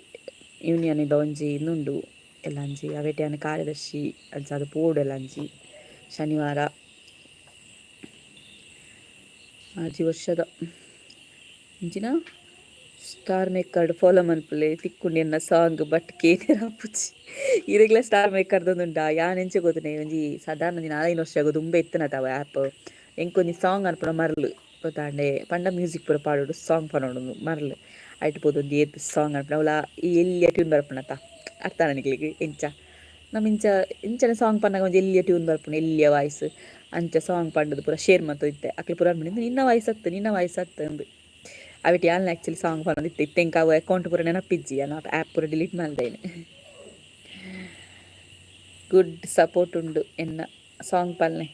ಯೂನಿಯನ್ ಇದ ಒಂಜಿ ಇಂದುಂಡು ಎಲ್ಲಂಜಿ ಅವೆಟೆ ಯಾನ್ ಕಾರ್ಯದರ್ಶಿ. ಅಂಚ ಅದು ಪೋಡು ಎಲ್ಲಂಜಿ ಶನಿವಾರ. 6 ವರ್ಷದ ಇಂಚಿನ ಸ್ಟಾರ್ ಮೇಕರ್ಡ್ ಫಾಲೋ ಮನ್ಪುಲೆ, ತಿಕ್ಕುಂಡು ಎನ್ನ ಸಾಂಗ್ ಬಟ್ ಕೇನೆರ ಆಪುಜಿ. ಇರೆಗ್ಲ ಸ್ಟಾರ್ ಮೇಕರ್ದೊಂದುಂಡ? ಯಾನ್ ಎಂಚ ಗೊತ್ತುಂಡೆ, ಒಂಜಿ ಸಾಧಾರಣ ಒಂಜಿ 4-5 ವರ್ಷ ದುಂಬೆ ಇತ್ತನತ ಅವು ಆ್ಯಪ್. ಎಂಕೊಂಜಿ ಸಾಂಗ್ ಅನ್ಪುನ ಮರ್ಲು ಗೊತ್ತಾಂಡೆ. ಪಂಡ ಮ್ಯೂಸಿಕ್ ಪೂರ ಪಾಡೋಡು, ಸಾಂಗ್ ಪನೋಡು ಮರ್ಲು. ಐಟ್ ಪೋದು ಒಂಜಿ ಏತ್ ಸಾಂಗ್ ಅನ್ಪುನ ಅವಲ ಈ ಎಲ್ಯ ಟ್ಯೂನ್ ಬರ್ಪುನತ. ಅರ್ಥ ನಿಕ್ಲೆಗ್? ಎಂಚ ನಮ್ ಇಂಚ ಇಂಚನೆ ಸಾಂಗ್ ಪನ್ನಗ ಒಂಜಿ ಎಲ್ಯ ಟ್ಯೂನ್ ಬರ್ಪುಂಡು, ಎಲ್ಯ ವಾಯ್ಸ್. ಅಂಚ ಸಾಂಗ್ ಪಂಡದು ಪೂರ ಶೇರ್ ಮಂತೊಂದು ಇತ್ತೆ. ಅಕ್ಲು ಪೂರ ಅನ್ಪುಂಡು, ನಿನ್ನ ವಾಯ್ಸ್ ಅತ್ತು, ನಿನ್ನ ವಾಯ್ಸ್ ಅತ್ತು ಅಂದು. ಅವಿಟ್ ಯಾನ್ಲ ಆ್ಯಕ್ಚುಲಿ ಸಾಂಗ್ ಪನೊಂದಿತ್ತೆ. ಇತ್ತೆ ಎಂಕ್ ಅವು ಅಕೌಂಟ್ ಪೂರ ನೆನಪಿಜ್ಜಿ. ಯಾನ್ ಆ್ಯಪ್ ಪೂರ ಡಿಲೀಟ್ ಮಲ್ದೇನೆ. ಗುಡ್ ಸಪೋರ್ಟ್ ಉಂಡು ಎನ್ನ ಸಾಂಗ್ ಪಲ್ನೆ.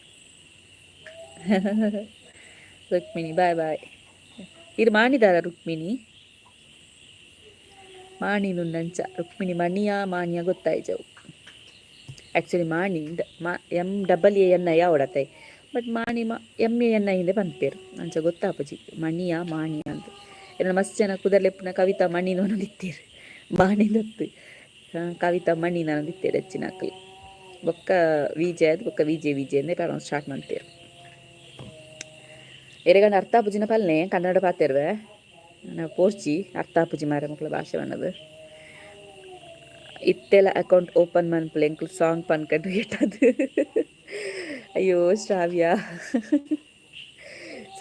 Rukmini, bye bye. ಇದು ಮಾಣಿದಾರ ರುಕ್ಮಿಣಿ ಮಾಣಿ ನುಂಡಂಚ. ರುಕ್ಮಿಣಿ ಮಣಿಯ ಮಾಣಿಯ ಗೊತ್ತಾಯ್ಜವು. ಆ್ಯಕ್ಚುಲಿ ಮಾಣಿ ಮಾ M double A N I ಅವಡತ್ತೆ, ಬಟ್ ಮಾಣಿ ಮಾ ಎಮ್ ಎ ಎನ್ I ಇಂದೆ ಪನ್ಪೇರು. ಅಂಚ ಗೊತ್ತಾಪುಜಿ ಮಣಿಯ ಮಾಣಿಯ ಅಂತ. ಏನ ಮಸ್ತ್ ಜನ ಕುದರ್ಲೆಪ್ಪುನ ಕವಿತಾ ಮಣಿ ಇತ್ತೀರು. ಮಾಣಿ ದತ್ತು ಕವಿತಾ ಮಣಿ ಇತ್ತೀರು ಹೆಚ್ಚಿನಕ್ಲು. ಬೊಕ್ಕ ವಿಜೆ ಅದು ಬೊಕ್ಕ ವಿಜೆ ವಿಜೆ ಅಂದೆ ಸ್ಟಾರ್ಟ್ ಮಾಡ್ತೀರು. ಎರೆಗಂಡ ಅರ್ಥ ಆಪುಜಿನ ಪಲ್ನೆ, ಕನ್ನಡ ಪಾತೆರ್ವೆ ನಾ ಪೋರ್ಚಿ. ಅರ್ಥ ಆಪುಜಿ ಮಾರೆ ಮಕ್ಕಳ ಭಾಷೆ ಅನ್ನೋದು. ಇತ್ತೆಲ್ಲ ಅಕೌಂಟ್ ಓಪನ್ ಮನ್ಪುಲೆ, ಎಂಕ್ಲು ಸಾಂಗ್ ಪನ್ಕಂಡು ಎಟ್ಟದು. ಅಯ್ಯೋ ಶ್ರಾವ್ಯ,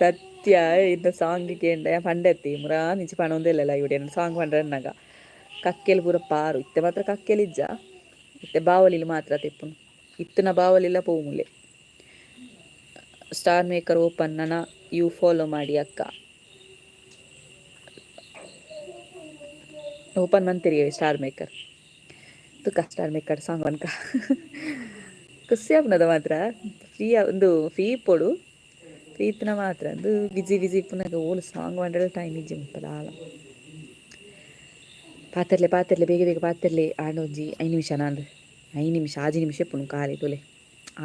ಸತ್ಯ ಇನ್ನು ಸಾಂಗ್ ಕೇಂಡ ಪಂಡೆತ್ತಿ ಮುರಾ ನಿಂಚಿ ಪಣೊಂದಿಲ್ಲಲ್ಲ ಇವಿಡೆ ಸಾಂಗ್ ಪಂಡ್ರನ್ನಾಗ ಕಕ್ಕೆಲ್ ಪೂರ ಪಾರು. ಇತ್ತೆ ಮಾತ್ರ ಕಕ್ಕೆಲ್ ಇಜ್ಜ. ಇತ್ತೆ ಬಾವಲಿಲ್ ಮಾತ್ರ ತೆಪ್ಪುನು. ಇತ್ತನ ಬಾವಲಿಲ್ಲ ಪೋಮುಲೆ. ಸ್ಟಾರ್ ಮೇಕರ್ ಓಪನ್ ನನ್ನ you follow ಮಾಡಿ ಅಕ್ಕ. ಓಪನ್ ಮಂತಿರಿ ಸ್ಟಾರ್ ಮೇಕರ್. ತುಕ ಸ್ಟಾರ್ ಮೇಕರ್ ಸಾಂಗ್ ಅನ್ಕ ಖುಷಿ ಆಪುನದ ಮಾತ್ರ. ಫ್ರೀ ಒಂದು ಫ್ರೀ ಪೊಡು ಫ್ರೀ ಇತ್ತಿನ ಮಾತ್ರ. ಒಂದು ಬಿಜಿ ಬಿಜಿ ಇಪ್ಪುನಗ ಓಲು ಸಾಂಗ್ ಪಂಡಲ ಟೈಮ್ ಇಜ್ಜಿ ಮುಲ್ಪ ದಾಲ. ಪಾತೆರ್ಲೆ ಪಾತೆರ್ಲೆ, ಬೇಗ ಬೇಗ ಪಾತೆರ್ಲೆ. ಆಂಡ ಒಂಜಿ 5 ನಿಮಿಷ ನಾಂದು 5 ನಿಮಿಷ 6 ನಿಮಿಷ ಇಪ್ಪುನು ಖಾಲಿ ತೂಲೆ.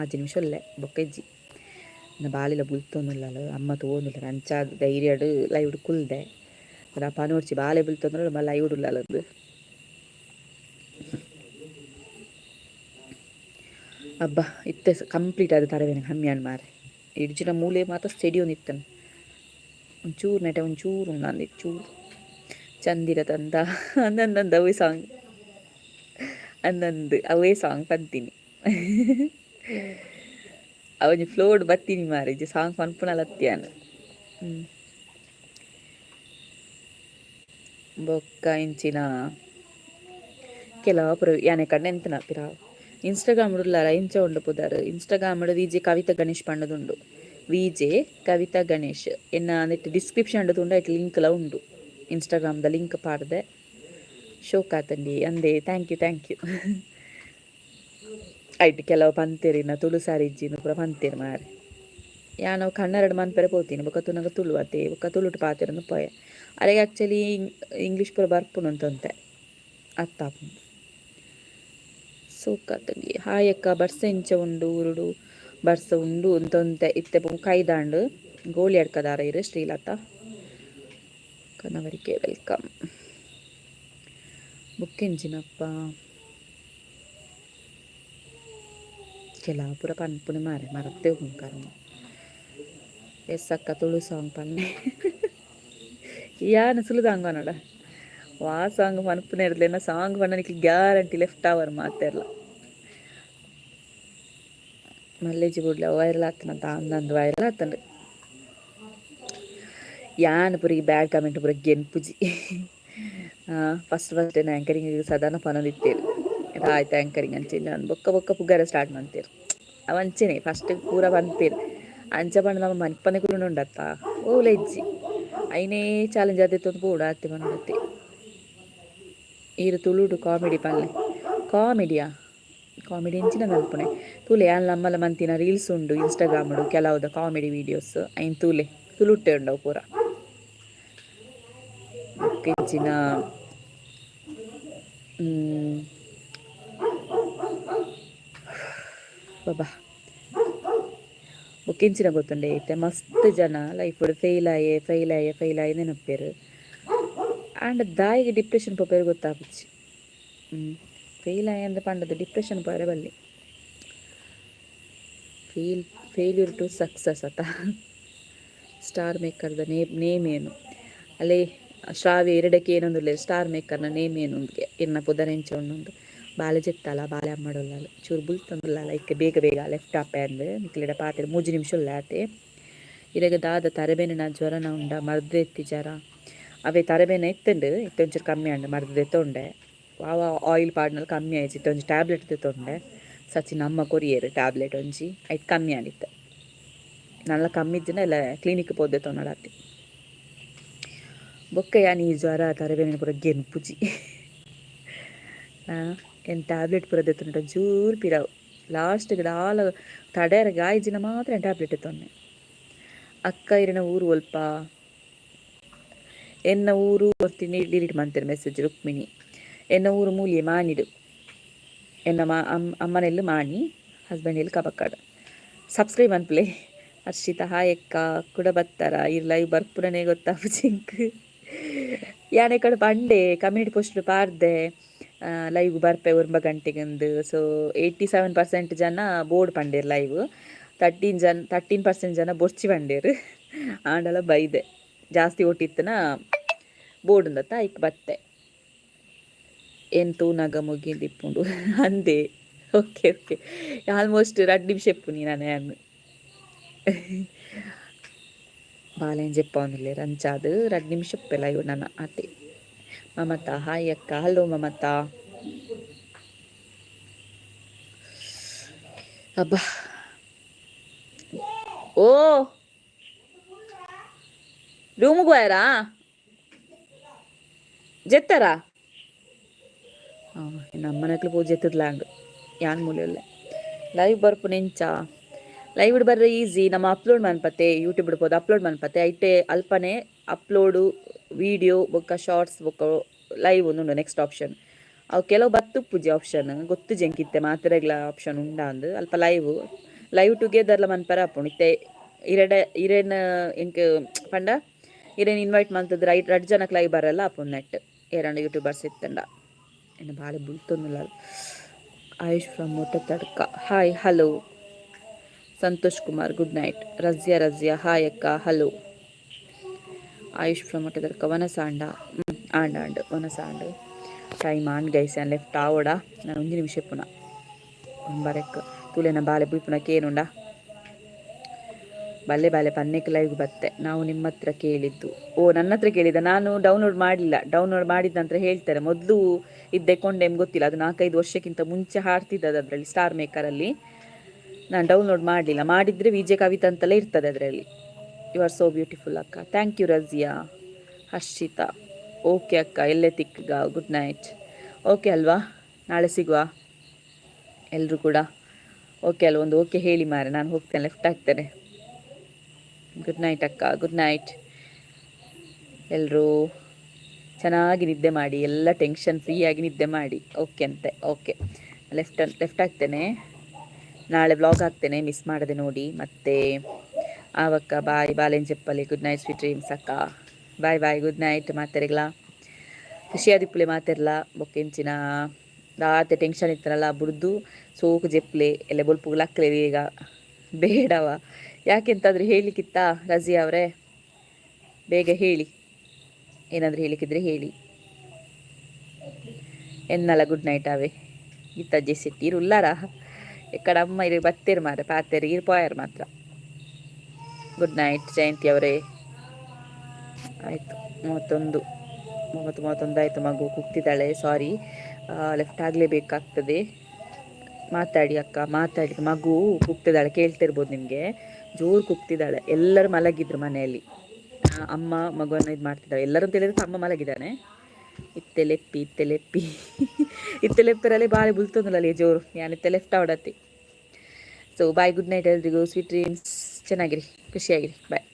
6 ನಿಮಿಷ ಉಲ್ಲೆ ಬೊಕ್ಕ ಇಜ್ಜಿ. ಬಾಲೆಲ ಬುಲ್ತೊಂದುಲ್ಲಲ್, ಅಮ್ಮ ತೂವೊಂದುಲ್ಲೆರ್, ಅಂಚಾದ್ ಧೈರ್ಯಡ್ ಲೈವ್ ಕುಲ್ದೆ. ಪನೊಡ್ಚಿ ಬಾಲೆ ಬುಲ್ತೊಂದುಲ್ಲ ಮಲ್ಲ ಲೈವ್ ಉಲ್ಲಲ್. ಅಬ್ಬಾ ಇತ್ತೆ ಕಂಪ್ಲೀಟ್ ಆದ್ ತರಬೇನೆ ಕಮ್ಮಿ ಆಂಡ್ ಮಾರ್ರೆ. ಇಜ್ಜಿಡ ಮೂಲೆ ಮಾತ ಸ್ಟೆಡಿಯೊಂದು ಇತ್ತಂಡ್. ಒಂಚೂರು ನೆಟೆ ಒಂಚೂರು ಉಂಡಾಂದ್ ಚೂರು ಚಂದಿರ ತಂದ ಅಂದಂದಂದ ಅವೇ ಸಾಂಗ್ ಅಂದಂದು ಅವೇ ಸಾಂಗ್ ಪಂತೀನಿ. ಅವೊಂಜಿ ಫ್ಲೋಡ್ ಬತ್ತೀನಿ ಮಾರ್ರೆ, ಇಜ್ಜಿ ಸಾಂಗ್ ಪನ್ಪುನಲ ಅತ್ತ್ ಯಾನ್. ಬೊಕ್ಕ ಇಂಚಿನ ಕೆಲವು ಪೂರ ಯಾನೆ ಕಣ್ಣೆ ಎಂತನ ಪಿರಾವು. ಇನ್ಸ್ಟಾಗ್ರಾಮ್ ಉಳ್ಳಾರ ಇಂಚ ಉಂಡು ಪುದರ್. ಇನ್ಸ್ಟಾಗ್ರಾಮ್ ವಿಜೆ ಕವಿತಾ ಗಣೇಶ್ ಪಂಡದುಂಡು. ವಿಜೆ ಕವಿತಾ ಗಣೇಶ್ ಎನ್ನ ನೆಟ್ ಡಿಸ್ಕ್ರಿಪ್ಷನ್ ತೂಂಡ ಐಟ್ ಲಿಂಕ್ಲ ಉಂಡು. ಇನ್ಸ್ಟಾಗ್ರಾಮ್ದ ಲಿಂಕ್ ಪಾಡ್ದೆ. ಶೋಕಾತಂಡಿ ಅಂದೆ. Thank you thank you. ಐಟ್ ಕೆಲವು ಪಂತೆರ್ ಇನ್ನ ತುಳು ಸಾರಿ ಇಜ್ಜಿ ಪೂರ ಪಂತೆರ್ ಮಾರ್ರೆ. ಯಾನ್ ಅವು ಕನ್ನಡಡ್ ಮನ್ಪೆರೆ ಪೋತೀನಿ, ಬೊಕ್ಕ ತೂನಗ ತುಳು ಅತೆ, ಬೊಕ್ಕ ತುಳುಟು ಪಾತೆರೊಂದು ಪೋಯೆ. ಅರೆಗ್ ಆಕ್ಚುಲಿ ಇಂಗ್ಲೀಷ್ ಪೂರ ಬರ್ಪುಂಡು ಅಂತೊಂತೆ ಅರ್ಥ ಆಪುಂಡು. ಸೋಕಾತಂಡಿ. ಹಾಯ್ ಅಕ್ಕ, ಬರ್ಸ ಎಂಚ ಉಂಡು ಊರುಡು? ಬರ್ಸ ಉಂಡು ಅಂತೊಂತೆ ಇತ್ತೆ ಕೈದಾಂಡ್. ಗೋಳಿ ಅಡ್ಕದಾರ ಇರು ಶ್ರೀಲತಾ. ಕನವರಿಕೆ welcome. ಬೊಕ್ಕ ಎಂಚಿನಪ್ಪ ಕೆಲವು ಪೂರ ಪನ್ಪುನಿ ಮಾರ್ರೆ ಮರತ್ತೆ ಉಪ್ಪುಂಡು ಕರ್ಮ. ಎಸ್ ಅಕ್ಕ ತುಳು ಸಾಂಗ್ ಪನ್ನೆ. ಯಾನ್ ಸುಲು ಸಾಂಗ್ ಪನೊಡ ವಾ ಸಾಂಗ್ ಪನ್ಪುನ ಎನ್ನ ಸಾಂಗ್ ಪಂಡ ನಿಕ್ಲ್ ಗ್ಯಾರಂಟಿ ಲೆಫ್ಟ್ ಆವರ್ ಮಾತೆರ್ಲ. ಮಲ್ಲೇಜಿ ಬುಡ್ಲೆ ವೈರಲ್ ಆತನಂತ ಅಂದಂದು ವೈರಲ್ ಆತಂಡ್. ಯಾನ್ ಪೂರ ಈ ಬ್ಯಾಡ್ ಕಮೆಂಟ್ ಪೂರ ಗೆನ್ಪುಜಿ. ಫಸ್ಟ್ ಫಸ್ಟ್ ಆ್ಯಂಕರಿಂಗ್ ಸಾಧಾರಣ ಪನೊಂದಿತ್ತೆರ್. ಆಯ್ತು ಆ್ಯಂಕರಿಂಗ್ ಅಂಚ ಇಂಚ ಬೊಕ್ಕ ಬೊಕ್ಕ ಪುಗರೆ ಸ್ಟಾರ್ಟ್ ಮಂತೆರ್. ಅವು ಅಂಚೆನೆ ಫಸ್ಟ್ ಪೂರ ಪನ್ಪೆರ್. ಅಂಚ ಪಂಡ ನಮ ಮನ್ಪಂದೆ ಕುಲ್ಲುನ ಉಂಡತ್ತ ಓಲ ಇಜ್ಜಿ. ಐನೇ ಚಾಲೆಂಜ್ ಆದಿತ್ತೊಂದು ಪೋವೊಡು ಆತೆ ಪನೊಡತ್ತೆ. ಈರ್ ತುಳುಟು ಕಾಮಿಡಿ ಪನ್ಲೆ. ಕಾಮಿಡಿಯಾ? ಕಾಮಿಡಿ ಎಂಚಿನ ಮಲ್ಪುನೆ ತೂಲೆ ಯಾನ್ಲ ಅಮ್ಮಲ ಮಂತಿನ ರೀಲ್ಸ್ ಉಂಡು ಇನ್ಸ್ಟಾಗ್ರಾಮ್ಡ್ ಕೆಲವುದ ಕಾಮಿಡಿ ವೀಡಿಯೋಸ್ ಐನ್ ತೂಲೆ ತುಳುಟ್ಟೆ ಉಂಡು ಅವು ಪೂರ. ಬೊಕ್ಕ ಎಂಚಿನ ಅಬ್ಬಾ ಬೊಕ್ಕ ಎಂಚಿನ ಗೊತ್ತುಂಡೆ ಇತ್ತೆ ಮಸ್ತ್ ಜನ ಲೈಫ್ಡ್ ಫೇಲ್ ಆಯೆ ಫೇಲ್ ಆಯೆ ಫೇಲ್ ಆಯೆ ನೆನಪೇರು. ಆಂಡ ದಾಯೆಗ್ ಡಿಪ್ರೆಷನ್ ಪೋಪೆರ್ ಗೊತ್ತಾಪುಜಿ. ಫೇಲ್ ಆಯೆ ಅಂದ್ ಪಂಡದ್ ಡಿಪ್ರೆಷನ್ ಪೋಯೆರೆ ಬಲ್ಲಿ. ಫೇಲ್ ಫೇಲ್ಯೂರ್ ಟು ಸಕ್ಸಸ್ ಅತ. ಸ್ಟಾರ್ ಮೇಕರ್ದ ನೇಮ್ ನೇಮ್ ಏನು? ಅಲ್ಲೇ ಶ್ರಾವ್ಯ ಎರಡಕ್ಕೆ ಏನೊಂದುಲ್ಲೆರ್ ಸ್ಟಾರ್ ಮೇಕರ್ನ ನೇಮ್ ಏನು ಇರ್ನ ಪುದರ್ ಎಂಚ ಉಂಡು. ಬಾಲೆ ಜೆತ್ತಲ ಬಾಲೆ ಅಮ್ಮಡೊಲ್ಲಲ್ ಚೂರು ಬುಲ್ತೊಂದುಲ್ಲಲ ಐಕ್ ಬೇಗ ಬೇಗ ಲೆಫ್ಟ್ ಆಪೆ ಅಂದ್ ನಿಕ್ಲೆಡ ಪಾತೆರ 3 ನಿಮಿಷ ಉಲ್ಲೆ ಆತೆ. ಇರೆಗ್ ದಾದ ತರೆಬೇನೆನ ಜ್ವರನ ಉಂಡ ಮರ್ದ್ ದೆತ್ತಿಜರ? ಅವೇ ತರೆಬೇನೆ ಇತ್ತುಂಡು ಇತ್ತೆ ಒಂಚೂರು ಕಮ್ಮಿ ಆಂಡ್ ಮರ್ದ್ ದೆತ್ತೊಂಡೆ. ವಾ ವಾ ಆಯಿಲ್ ಪಾಡ್ನಲ್ ಕಮ್ಮಿ ಆಯಿಜಿ ಇತ್ತೆ ಒಂಜಿ ಟ್ಯಾಬ್ಲೆಟ್ ದೆತ್ತೊಂಡೆ. ಸಚಿನ್ ಅಮ್ಮ ಕೊರಿಯೆರ್ ಟ್ಯಾಬ್ಲೆಟ್ ಒಂಜಿ ಐಟ್ ಕಮ್ಮಿ ಆಂಡ್ ಇತ್ತೆ. ನನಲ ಕಮ್ಮಿ ಇಜ್ಜಿಂಡ ಎಲ್ಲೆ ಕ್ಲಿನಿಕ್ ಪೋದು ದೆತ್ತೊನೊಡಾತೆ. ಬೊಕ್ಕ ಯಾನ್ ಈ ಜ್ವರ ತರೆಬೇನೆ ಪೂರ ಗೆನ್ಪುಜಿ. ಏನ್ ಟ್ಯಾಬ್ಲೆಟ್ ಪೂರ ದೆತ್ತೊಂಡ ಒಂಚೂರು ಪಿರವು ಲಾಸ್ಟ್ಗ್ ದಾಲ ತಡೆಯೆರೆ ಆಯಿಜಿಂಡ ಮಾತ್ರ ಯಾನ್ ಟ್ಯಾಬ್ಲೆಟ್ ದೆತ್ತೊನ್ನೆ. ಅಕ್ಕ ಇರೆನ ಊರು ಒಲ್ಪ? ಎನ್ನ ಊರು ಒರ್ತಿ ಡಿಲೀಟ್ ಮಂತೆರ್ ಮೆಸೇಜ್ ರುಕ್ಮಿಣಿ. ಎನ್ನ ಊರು ಮೂಲ್ಯೆ ಮಾಣಿಡ್. ಎನ್ನ ಮಾ ಅಮ್ಮನೆಲ್ಲು ಮಾಣಿ, ಹಸ್ಬೆಂಡ್ ಇಲ್ಲ್ ಕಬಕಾಡ್. ಸಬ್ಸ್ಕ್ರೈಬ್ ಮನ್ಪುಲೆ. ಹರ್ಷಿತಾ ಹಾಯ್ ಅಕ್ಕ ಕುಡ ಬತ್ತಾರ ಈರ್ ಲೈವ್ ಬರ್ಪುನನೇ ಗೊತ್ತಾಪುಜಿ ಎಂಕ್. ಯಾನ್ ಎಕಡೆ ಪಂಡೆ ಕಮ್ಯುನಿಟಿ ಪೋಸ್ಟ್ ಪಾಡ್ದೆ ಲೈವ್ ಬರ್ಪೆ ಒರ್ಂಬ ಗಂಟೆಗಂದ್. ಸೊ 87% ಜನ ಬೋರ್ಡ್ ಪಂಡೆರ್ ಲೈವ್. 13 ಜನ 13% ಜನ ಬೊರ್ಚಿ ಪಂಡೆರ್. ಆಂಡಲ ಬೈದೆ ಜಾಸ್ತಿ ಓಟ್ ಇತ್ತುನ ಬೋರ್ಡ್ ಉಂದತ್ತ ಐಕ್ ಬತ್ತೆ. ಏನ್ ತೂನಗ ಮುಗಿದಿಪ್ಪುಂಡು ಅಂದೆ. ಓಕೆ ಓಕೆ ಆಲ್ಮೋಸ್ಟ್ ರಡ್ಡ್ ನಿಮಿಷ ಇಪ್ಪುನಿ ನನ ಯಾನ್. ಬಾಲೆನ್ ಜೆಪ್ಪವೊಂದುಲ್ಲೆರ್ ಅಂಚಾದ್ ರಡ್ಡ್ ನಿಮಿಷ ಇಪ್ಪೆ ಲೈವ್ ನನ ಆತೆ. ಮಮತಾ ಹಾಯ್ ಅಕ್ಕ ಹಲೋ ಮಮತಾ. ಅಬ್ಬಾ. ಓ, ರೂಮ್ಗೆ ಹೋಯಾರಾ? ಜೆತ್ತಾರಾ? ಹಾಂ, ಇನ್ನು ಅಮ್ಮನಕ್ಲು ಪೂಜೆ ಎತ್ತದ್ಲಾಂಡ್. ಯಾನ್ ಮೂಲೆಯಲ್ಲ ಲೈವ್ ಬರ್ಪುನೆಂಚ? ಲೈವ್ ಬರ್ರೆ ಈಸಿ. ನಮ್ಮ ಅಪ್ಲೋಡ್ ಮನ್ಪತೆ, ಯೂಟ್ಯೂಬ್ ಪೋದು ಅಪ್ಲೋಡ್ ಮನ್ಪತೆ. ಐಟೆ ಅಲ್ಪನೆ ಅಪ್ಲೋಡು ವೀಡಿಯೋ ಬೊಕ್ಕ ಶಾರ್ಟ್ಸ್ ಬೊಕ್ಕ ಲೈವ್ ಒಂದುಂಡು ನೆಕ್ಸ್ಟ್ ಆಪ್ಷನ್. ಅವು ಕೆಲವು ಬತ್ತು ಪೂಜೆ ಆಪ್ಷನ್ ಗೊತ್ತು ಜಂಕಿತ್ತೆ ಮಾತ್ರೆಗ್ಲ ಆಪ್ಷನ್ ಉಂಡಾ ಅಂದ್. ಅಲ್ಪ ಲೈವ್ ಲೈವ್ ಟುಗೆದರ್ಲ ಮನ್ಪರ ಆಪುಂಡು. ಇತ್ತೆ ಇರೆಡ ಇರೆನ್ ಎಂಕ್ ಪಂಡ ಇರೆನ್ ಇನ್ವೈಟ್ ಮಲ್ತದ್ ರೈಟ್ ರಡ್ಡ್ ಜನಕ್ ಲೈವ್ ಬರಲ್ಲ ಆಪುಂಡು ನೆಟ್ ಏರಂಡ ಯೂಟ್ಯೂಬರ್ಸ್ ಇತ್ತಂಡ. ಎನ್ನ ಬಾಲೆ ಬುಲ್ತೊಂದುಲ್ಲ. Ayush from Tadka, hi, hello. Santosh Kumar, good night. Razia Razia, hi ಅಕ್ಕ, ಹಲೋ. ಆಯುಷ್ ಫ್ರಮ್ ತಡ್ಕ. ವನಸಾಂಡ ಆಂಡ್ ಆಂಡ್ ವನಸಾಂಡ್. ಟೈಮ್ ಆಂಡ್ ಗೈಸ್, ಲೆಫ್ಟ್ ಆವಡ. ನಾನು ಒಂಜಿ ನಿಮಿಷ ಪುನ ಬರೆಕ್ ತೂಲೆನ ಬಾಲೆ ಬುಲ್ಪುನ ಕೇನುಂಡ. ಬಲ್ಲೆ ಬಾಲೆ ಪನ್ನೆಕ್ ಲೈವ್ ಬತ್ತೆ. ನಾವು ನಿಮ್ಮ ಹತ್ರ ಕೇಳಿದ್ದು. ಓ, ನನ್ನ ಹತ್ರ ಕೇಳಿದ. ನಾನು ಡೌನ್ಲೋಡ್ ಮಾಡಲಿಲ್ಲ. ಡೌನ್ಲೋಡ್ ಮಾಡಿದ ನಂತರ ಹೇಳ್ತಾರೆ. ಮೊದಲು ಇದ್ದೆ ಕೊಂಡೆಮ್ ಗೊತ್ತಿಲ್ಲ. ಅದು 4-5 ವರ್ಷಕ್ಕಿಂತ ಮುಂಚೆ ಹಾಡ್ತಿದ್ದದ್ದು ಅದರಲ್ಲಿ, ಸ್ಟಾರ್ ಮೇಕರಲ್ಲಿ. ನಾನು ಡೌನ್ಲೋಡ್ ಮಾಡಲಿಲ್ಲ. ಮಾಡಿದರೆ ವಿಜಯ್ ಕವಿತಾ ಅಂತಲೇ ಇರ್ತದೆ ಅದರಲ್ಲಿ. You are so beautiful ಅಕ್ಕ. Thank you Razia. Harshita, okay ಅಕ್ಕ, ಎಲ್ಲೇ ತಿಕ್ಗ. Good night. ಓಕೆ ಅಲ್ವಾ? ನಾಳೆ ಸಿಗುವ ಎಲ್ಲರೂ ಕೂಡ. ಓಕೆ ಅಲ್ವಾ? ಒಂದು ಓಕೆ ಹೇಳಿ ಮಾರೆ. ನಾನು ಹೋಗ್ತೇನೆ, ಲೆಫ್ಟ್ ಆಗ್ತೇನೆ. ಗುಡ್ ನೈಟ್ ಅಕ್ಕ, ಗುಡ್ ನೈಟ್. ಎಲ್ಲರೂ ಚೆನ್ನಾಗಿ ನಿದ್ದೆ ಮಾಡಿ. ಎಲ್ಲ ಟೆನ್ಷನ್ ಫ್ರೀಯಾಗಿ ನಿದ್ದೆ ಮಾಡಿ. ಓಕೆ ಅಂತೆ, ಓಕೆ. Left left ಆಗ್ತೇನೆ. ನಾಳೆ ವ್ಲಾಗ್ ಹಾಕ್ತೇನೆ, ಮಿಸ್ ಮಾಡದೆ ನೋಡಿ. ಮತ್ತೆ ಆವಕ್ಕ, ಬಾಯ್. ಬಾಲೆನ್ ಚೆಪ್ಪಲಿ. ಗುಡ್ ನೈಟ್, ಸ್ವೀಟ್ ಡ್ರೀಮ್ಸ್ ಅಕ್ಕ. Bye bye, good night. ಮಾತೆರೆಗ್ಲ ಖುಷಿಯಾದಿಪ್ಪುಲೆ ಮಾತೆರ್ಲ. ಬೊಕ್ಕೆಂಚಿನ ದಾತೆ ಟೆನ್ಷನ್ ಇತ್ತನಲ್ಲ, ಬುಡ್ದು ಸೋಕು ಜೆಪ್ಲೆ ಎಲ್ಲ ಬೊಲ್ಪುಗ್ ಲಕ್ಲೆ ಈಗ ಬೇಡವ. ಯಾಕೆಂತಾದ್ರೂ ಹೇಳಲಿಕ್ಕಿತ್ತಾ ರಜಿ ಅವರೇ? ಬೇಗ ಹೇಳಿ, ಏನಾದರೂ ಹೇಳಿಕ್ಕಿದ್ರೆ ಹೇಳಿ. ಎನ್ನಲ ಗುಡ್ ನೈಟ್ ಆವೆ. ಗೀತಾ ಶೆಟ್ಟಿ ಇರು ಉಲ್ಲಾರ? ಎಕ್ಕಡ ಅಮ್ಮ ಇರು ಬತ್ತೇರು ಮಾರೆ ಪಾತೇರು ಇರು ಪೋಯರ್ ಮಾತ್ರ. ಗುಡ್ ನೈಟ್ ಜಯಂತಿ ಅವರೇ. ಆಯಿತು, 31, 30, 31 ಆಯಿತು. ಮಗು ಕೂಗ್ತಿದ್ದಾಳೆ, ಸಾರಿ, ಲೆಫ್ಟ್ ಆಗಲೇಬೇಕಾಗ್ತದೆ. ಮಾತಾಡಿ ಅಕ್ಕ, ಮಾತಾಡಿ. ಮಗು ಕೂಗ್ತಿದ್ದಾಳೆ, ಕೇಳ್ತಿರ್ಬೋದು ನಿಮಗೆ. ಜೋರು ಕೂಗ್ತಿದ್ದಾಳೆ. ಎಲ್ಲರೂ ಮಲಗಿದ್ರು ಮನೆಯಲ್ಲಿ. ಅಮ್ಮ ಮಗುವನ್ನು ಇದು ಮಾಡ್ತಿದ್ದಾಳೆ. ಎಲ್ಲರೂ ಅಂತ ಹೇಳಿದ್ರೆ ಅಮ್ಮ ಮಲಗಿದ್ದಾನೆ. ಇತ್ತೆ ಲೆಪ್ಪಿ, ಇತ್ತೆ ಲೆಪ್ಪಿ, ಇತ್ತೆ ಲೆಪ್ಪರಲ್ಲಿ ಬಾರಿ ಬುಲ್ತೊಂದುಲ್ಲ ಜೋರು. ಯಾನ್ ಇತ್ತೆ ಲೆಫ್ಟ್ ಆವಡತ್ತಿ. ಸೊ ಬಾಯ್, ಗುಡ್ ನೈಟ್ ಎಲ್ರಿಗೂ, ಸ್ವೀಟ್ ಡ್ರೀಮ್ಸ್. ಚೆನ್ನಾಗಿರಿ, ಖುಷಿಯಾಗಿರಿ. ಬಾಯ್.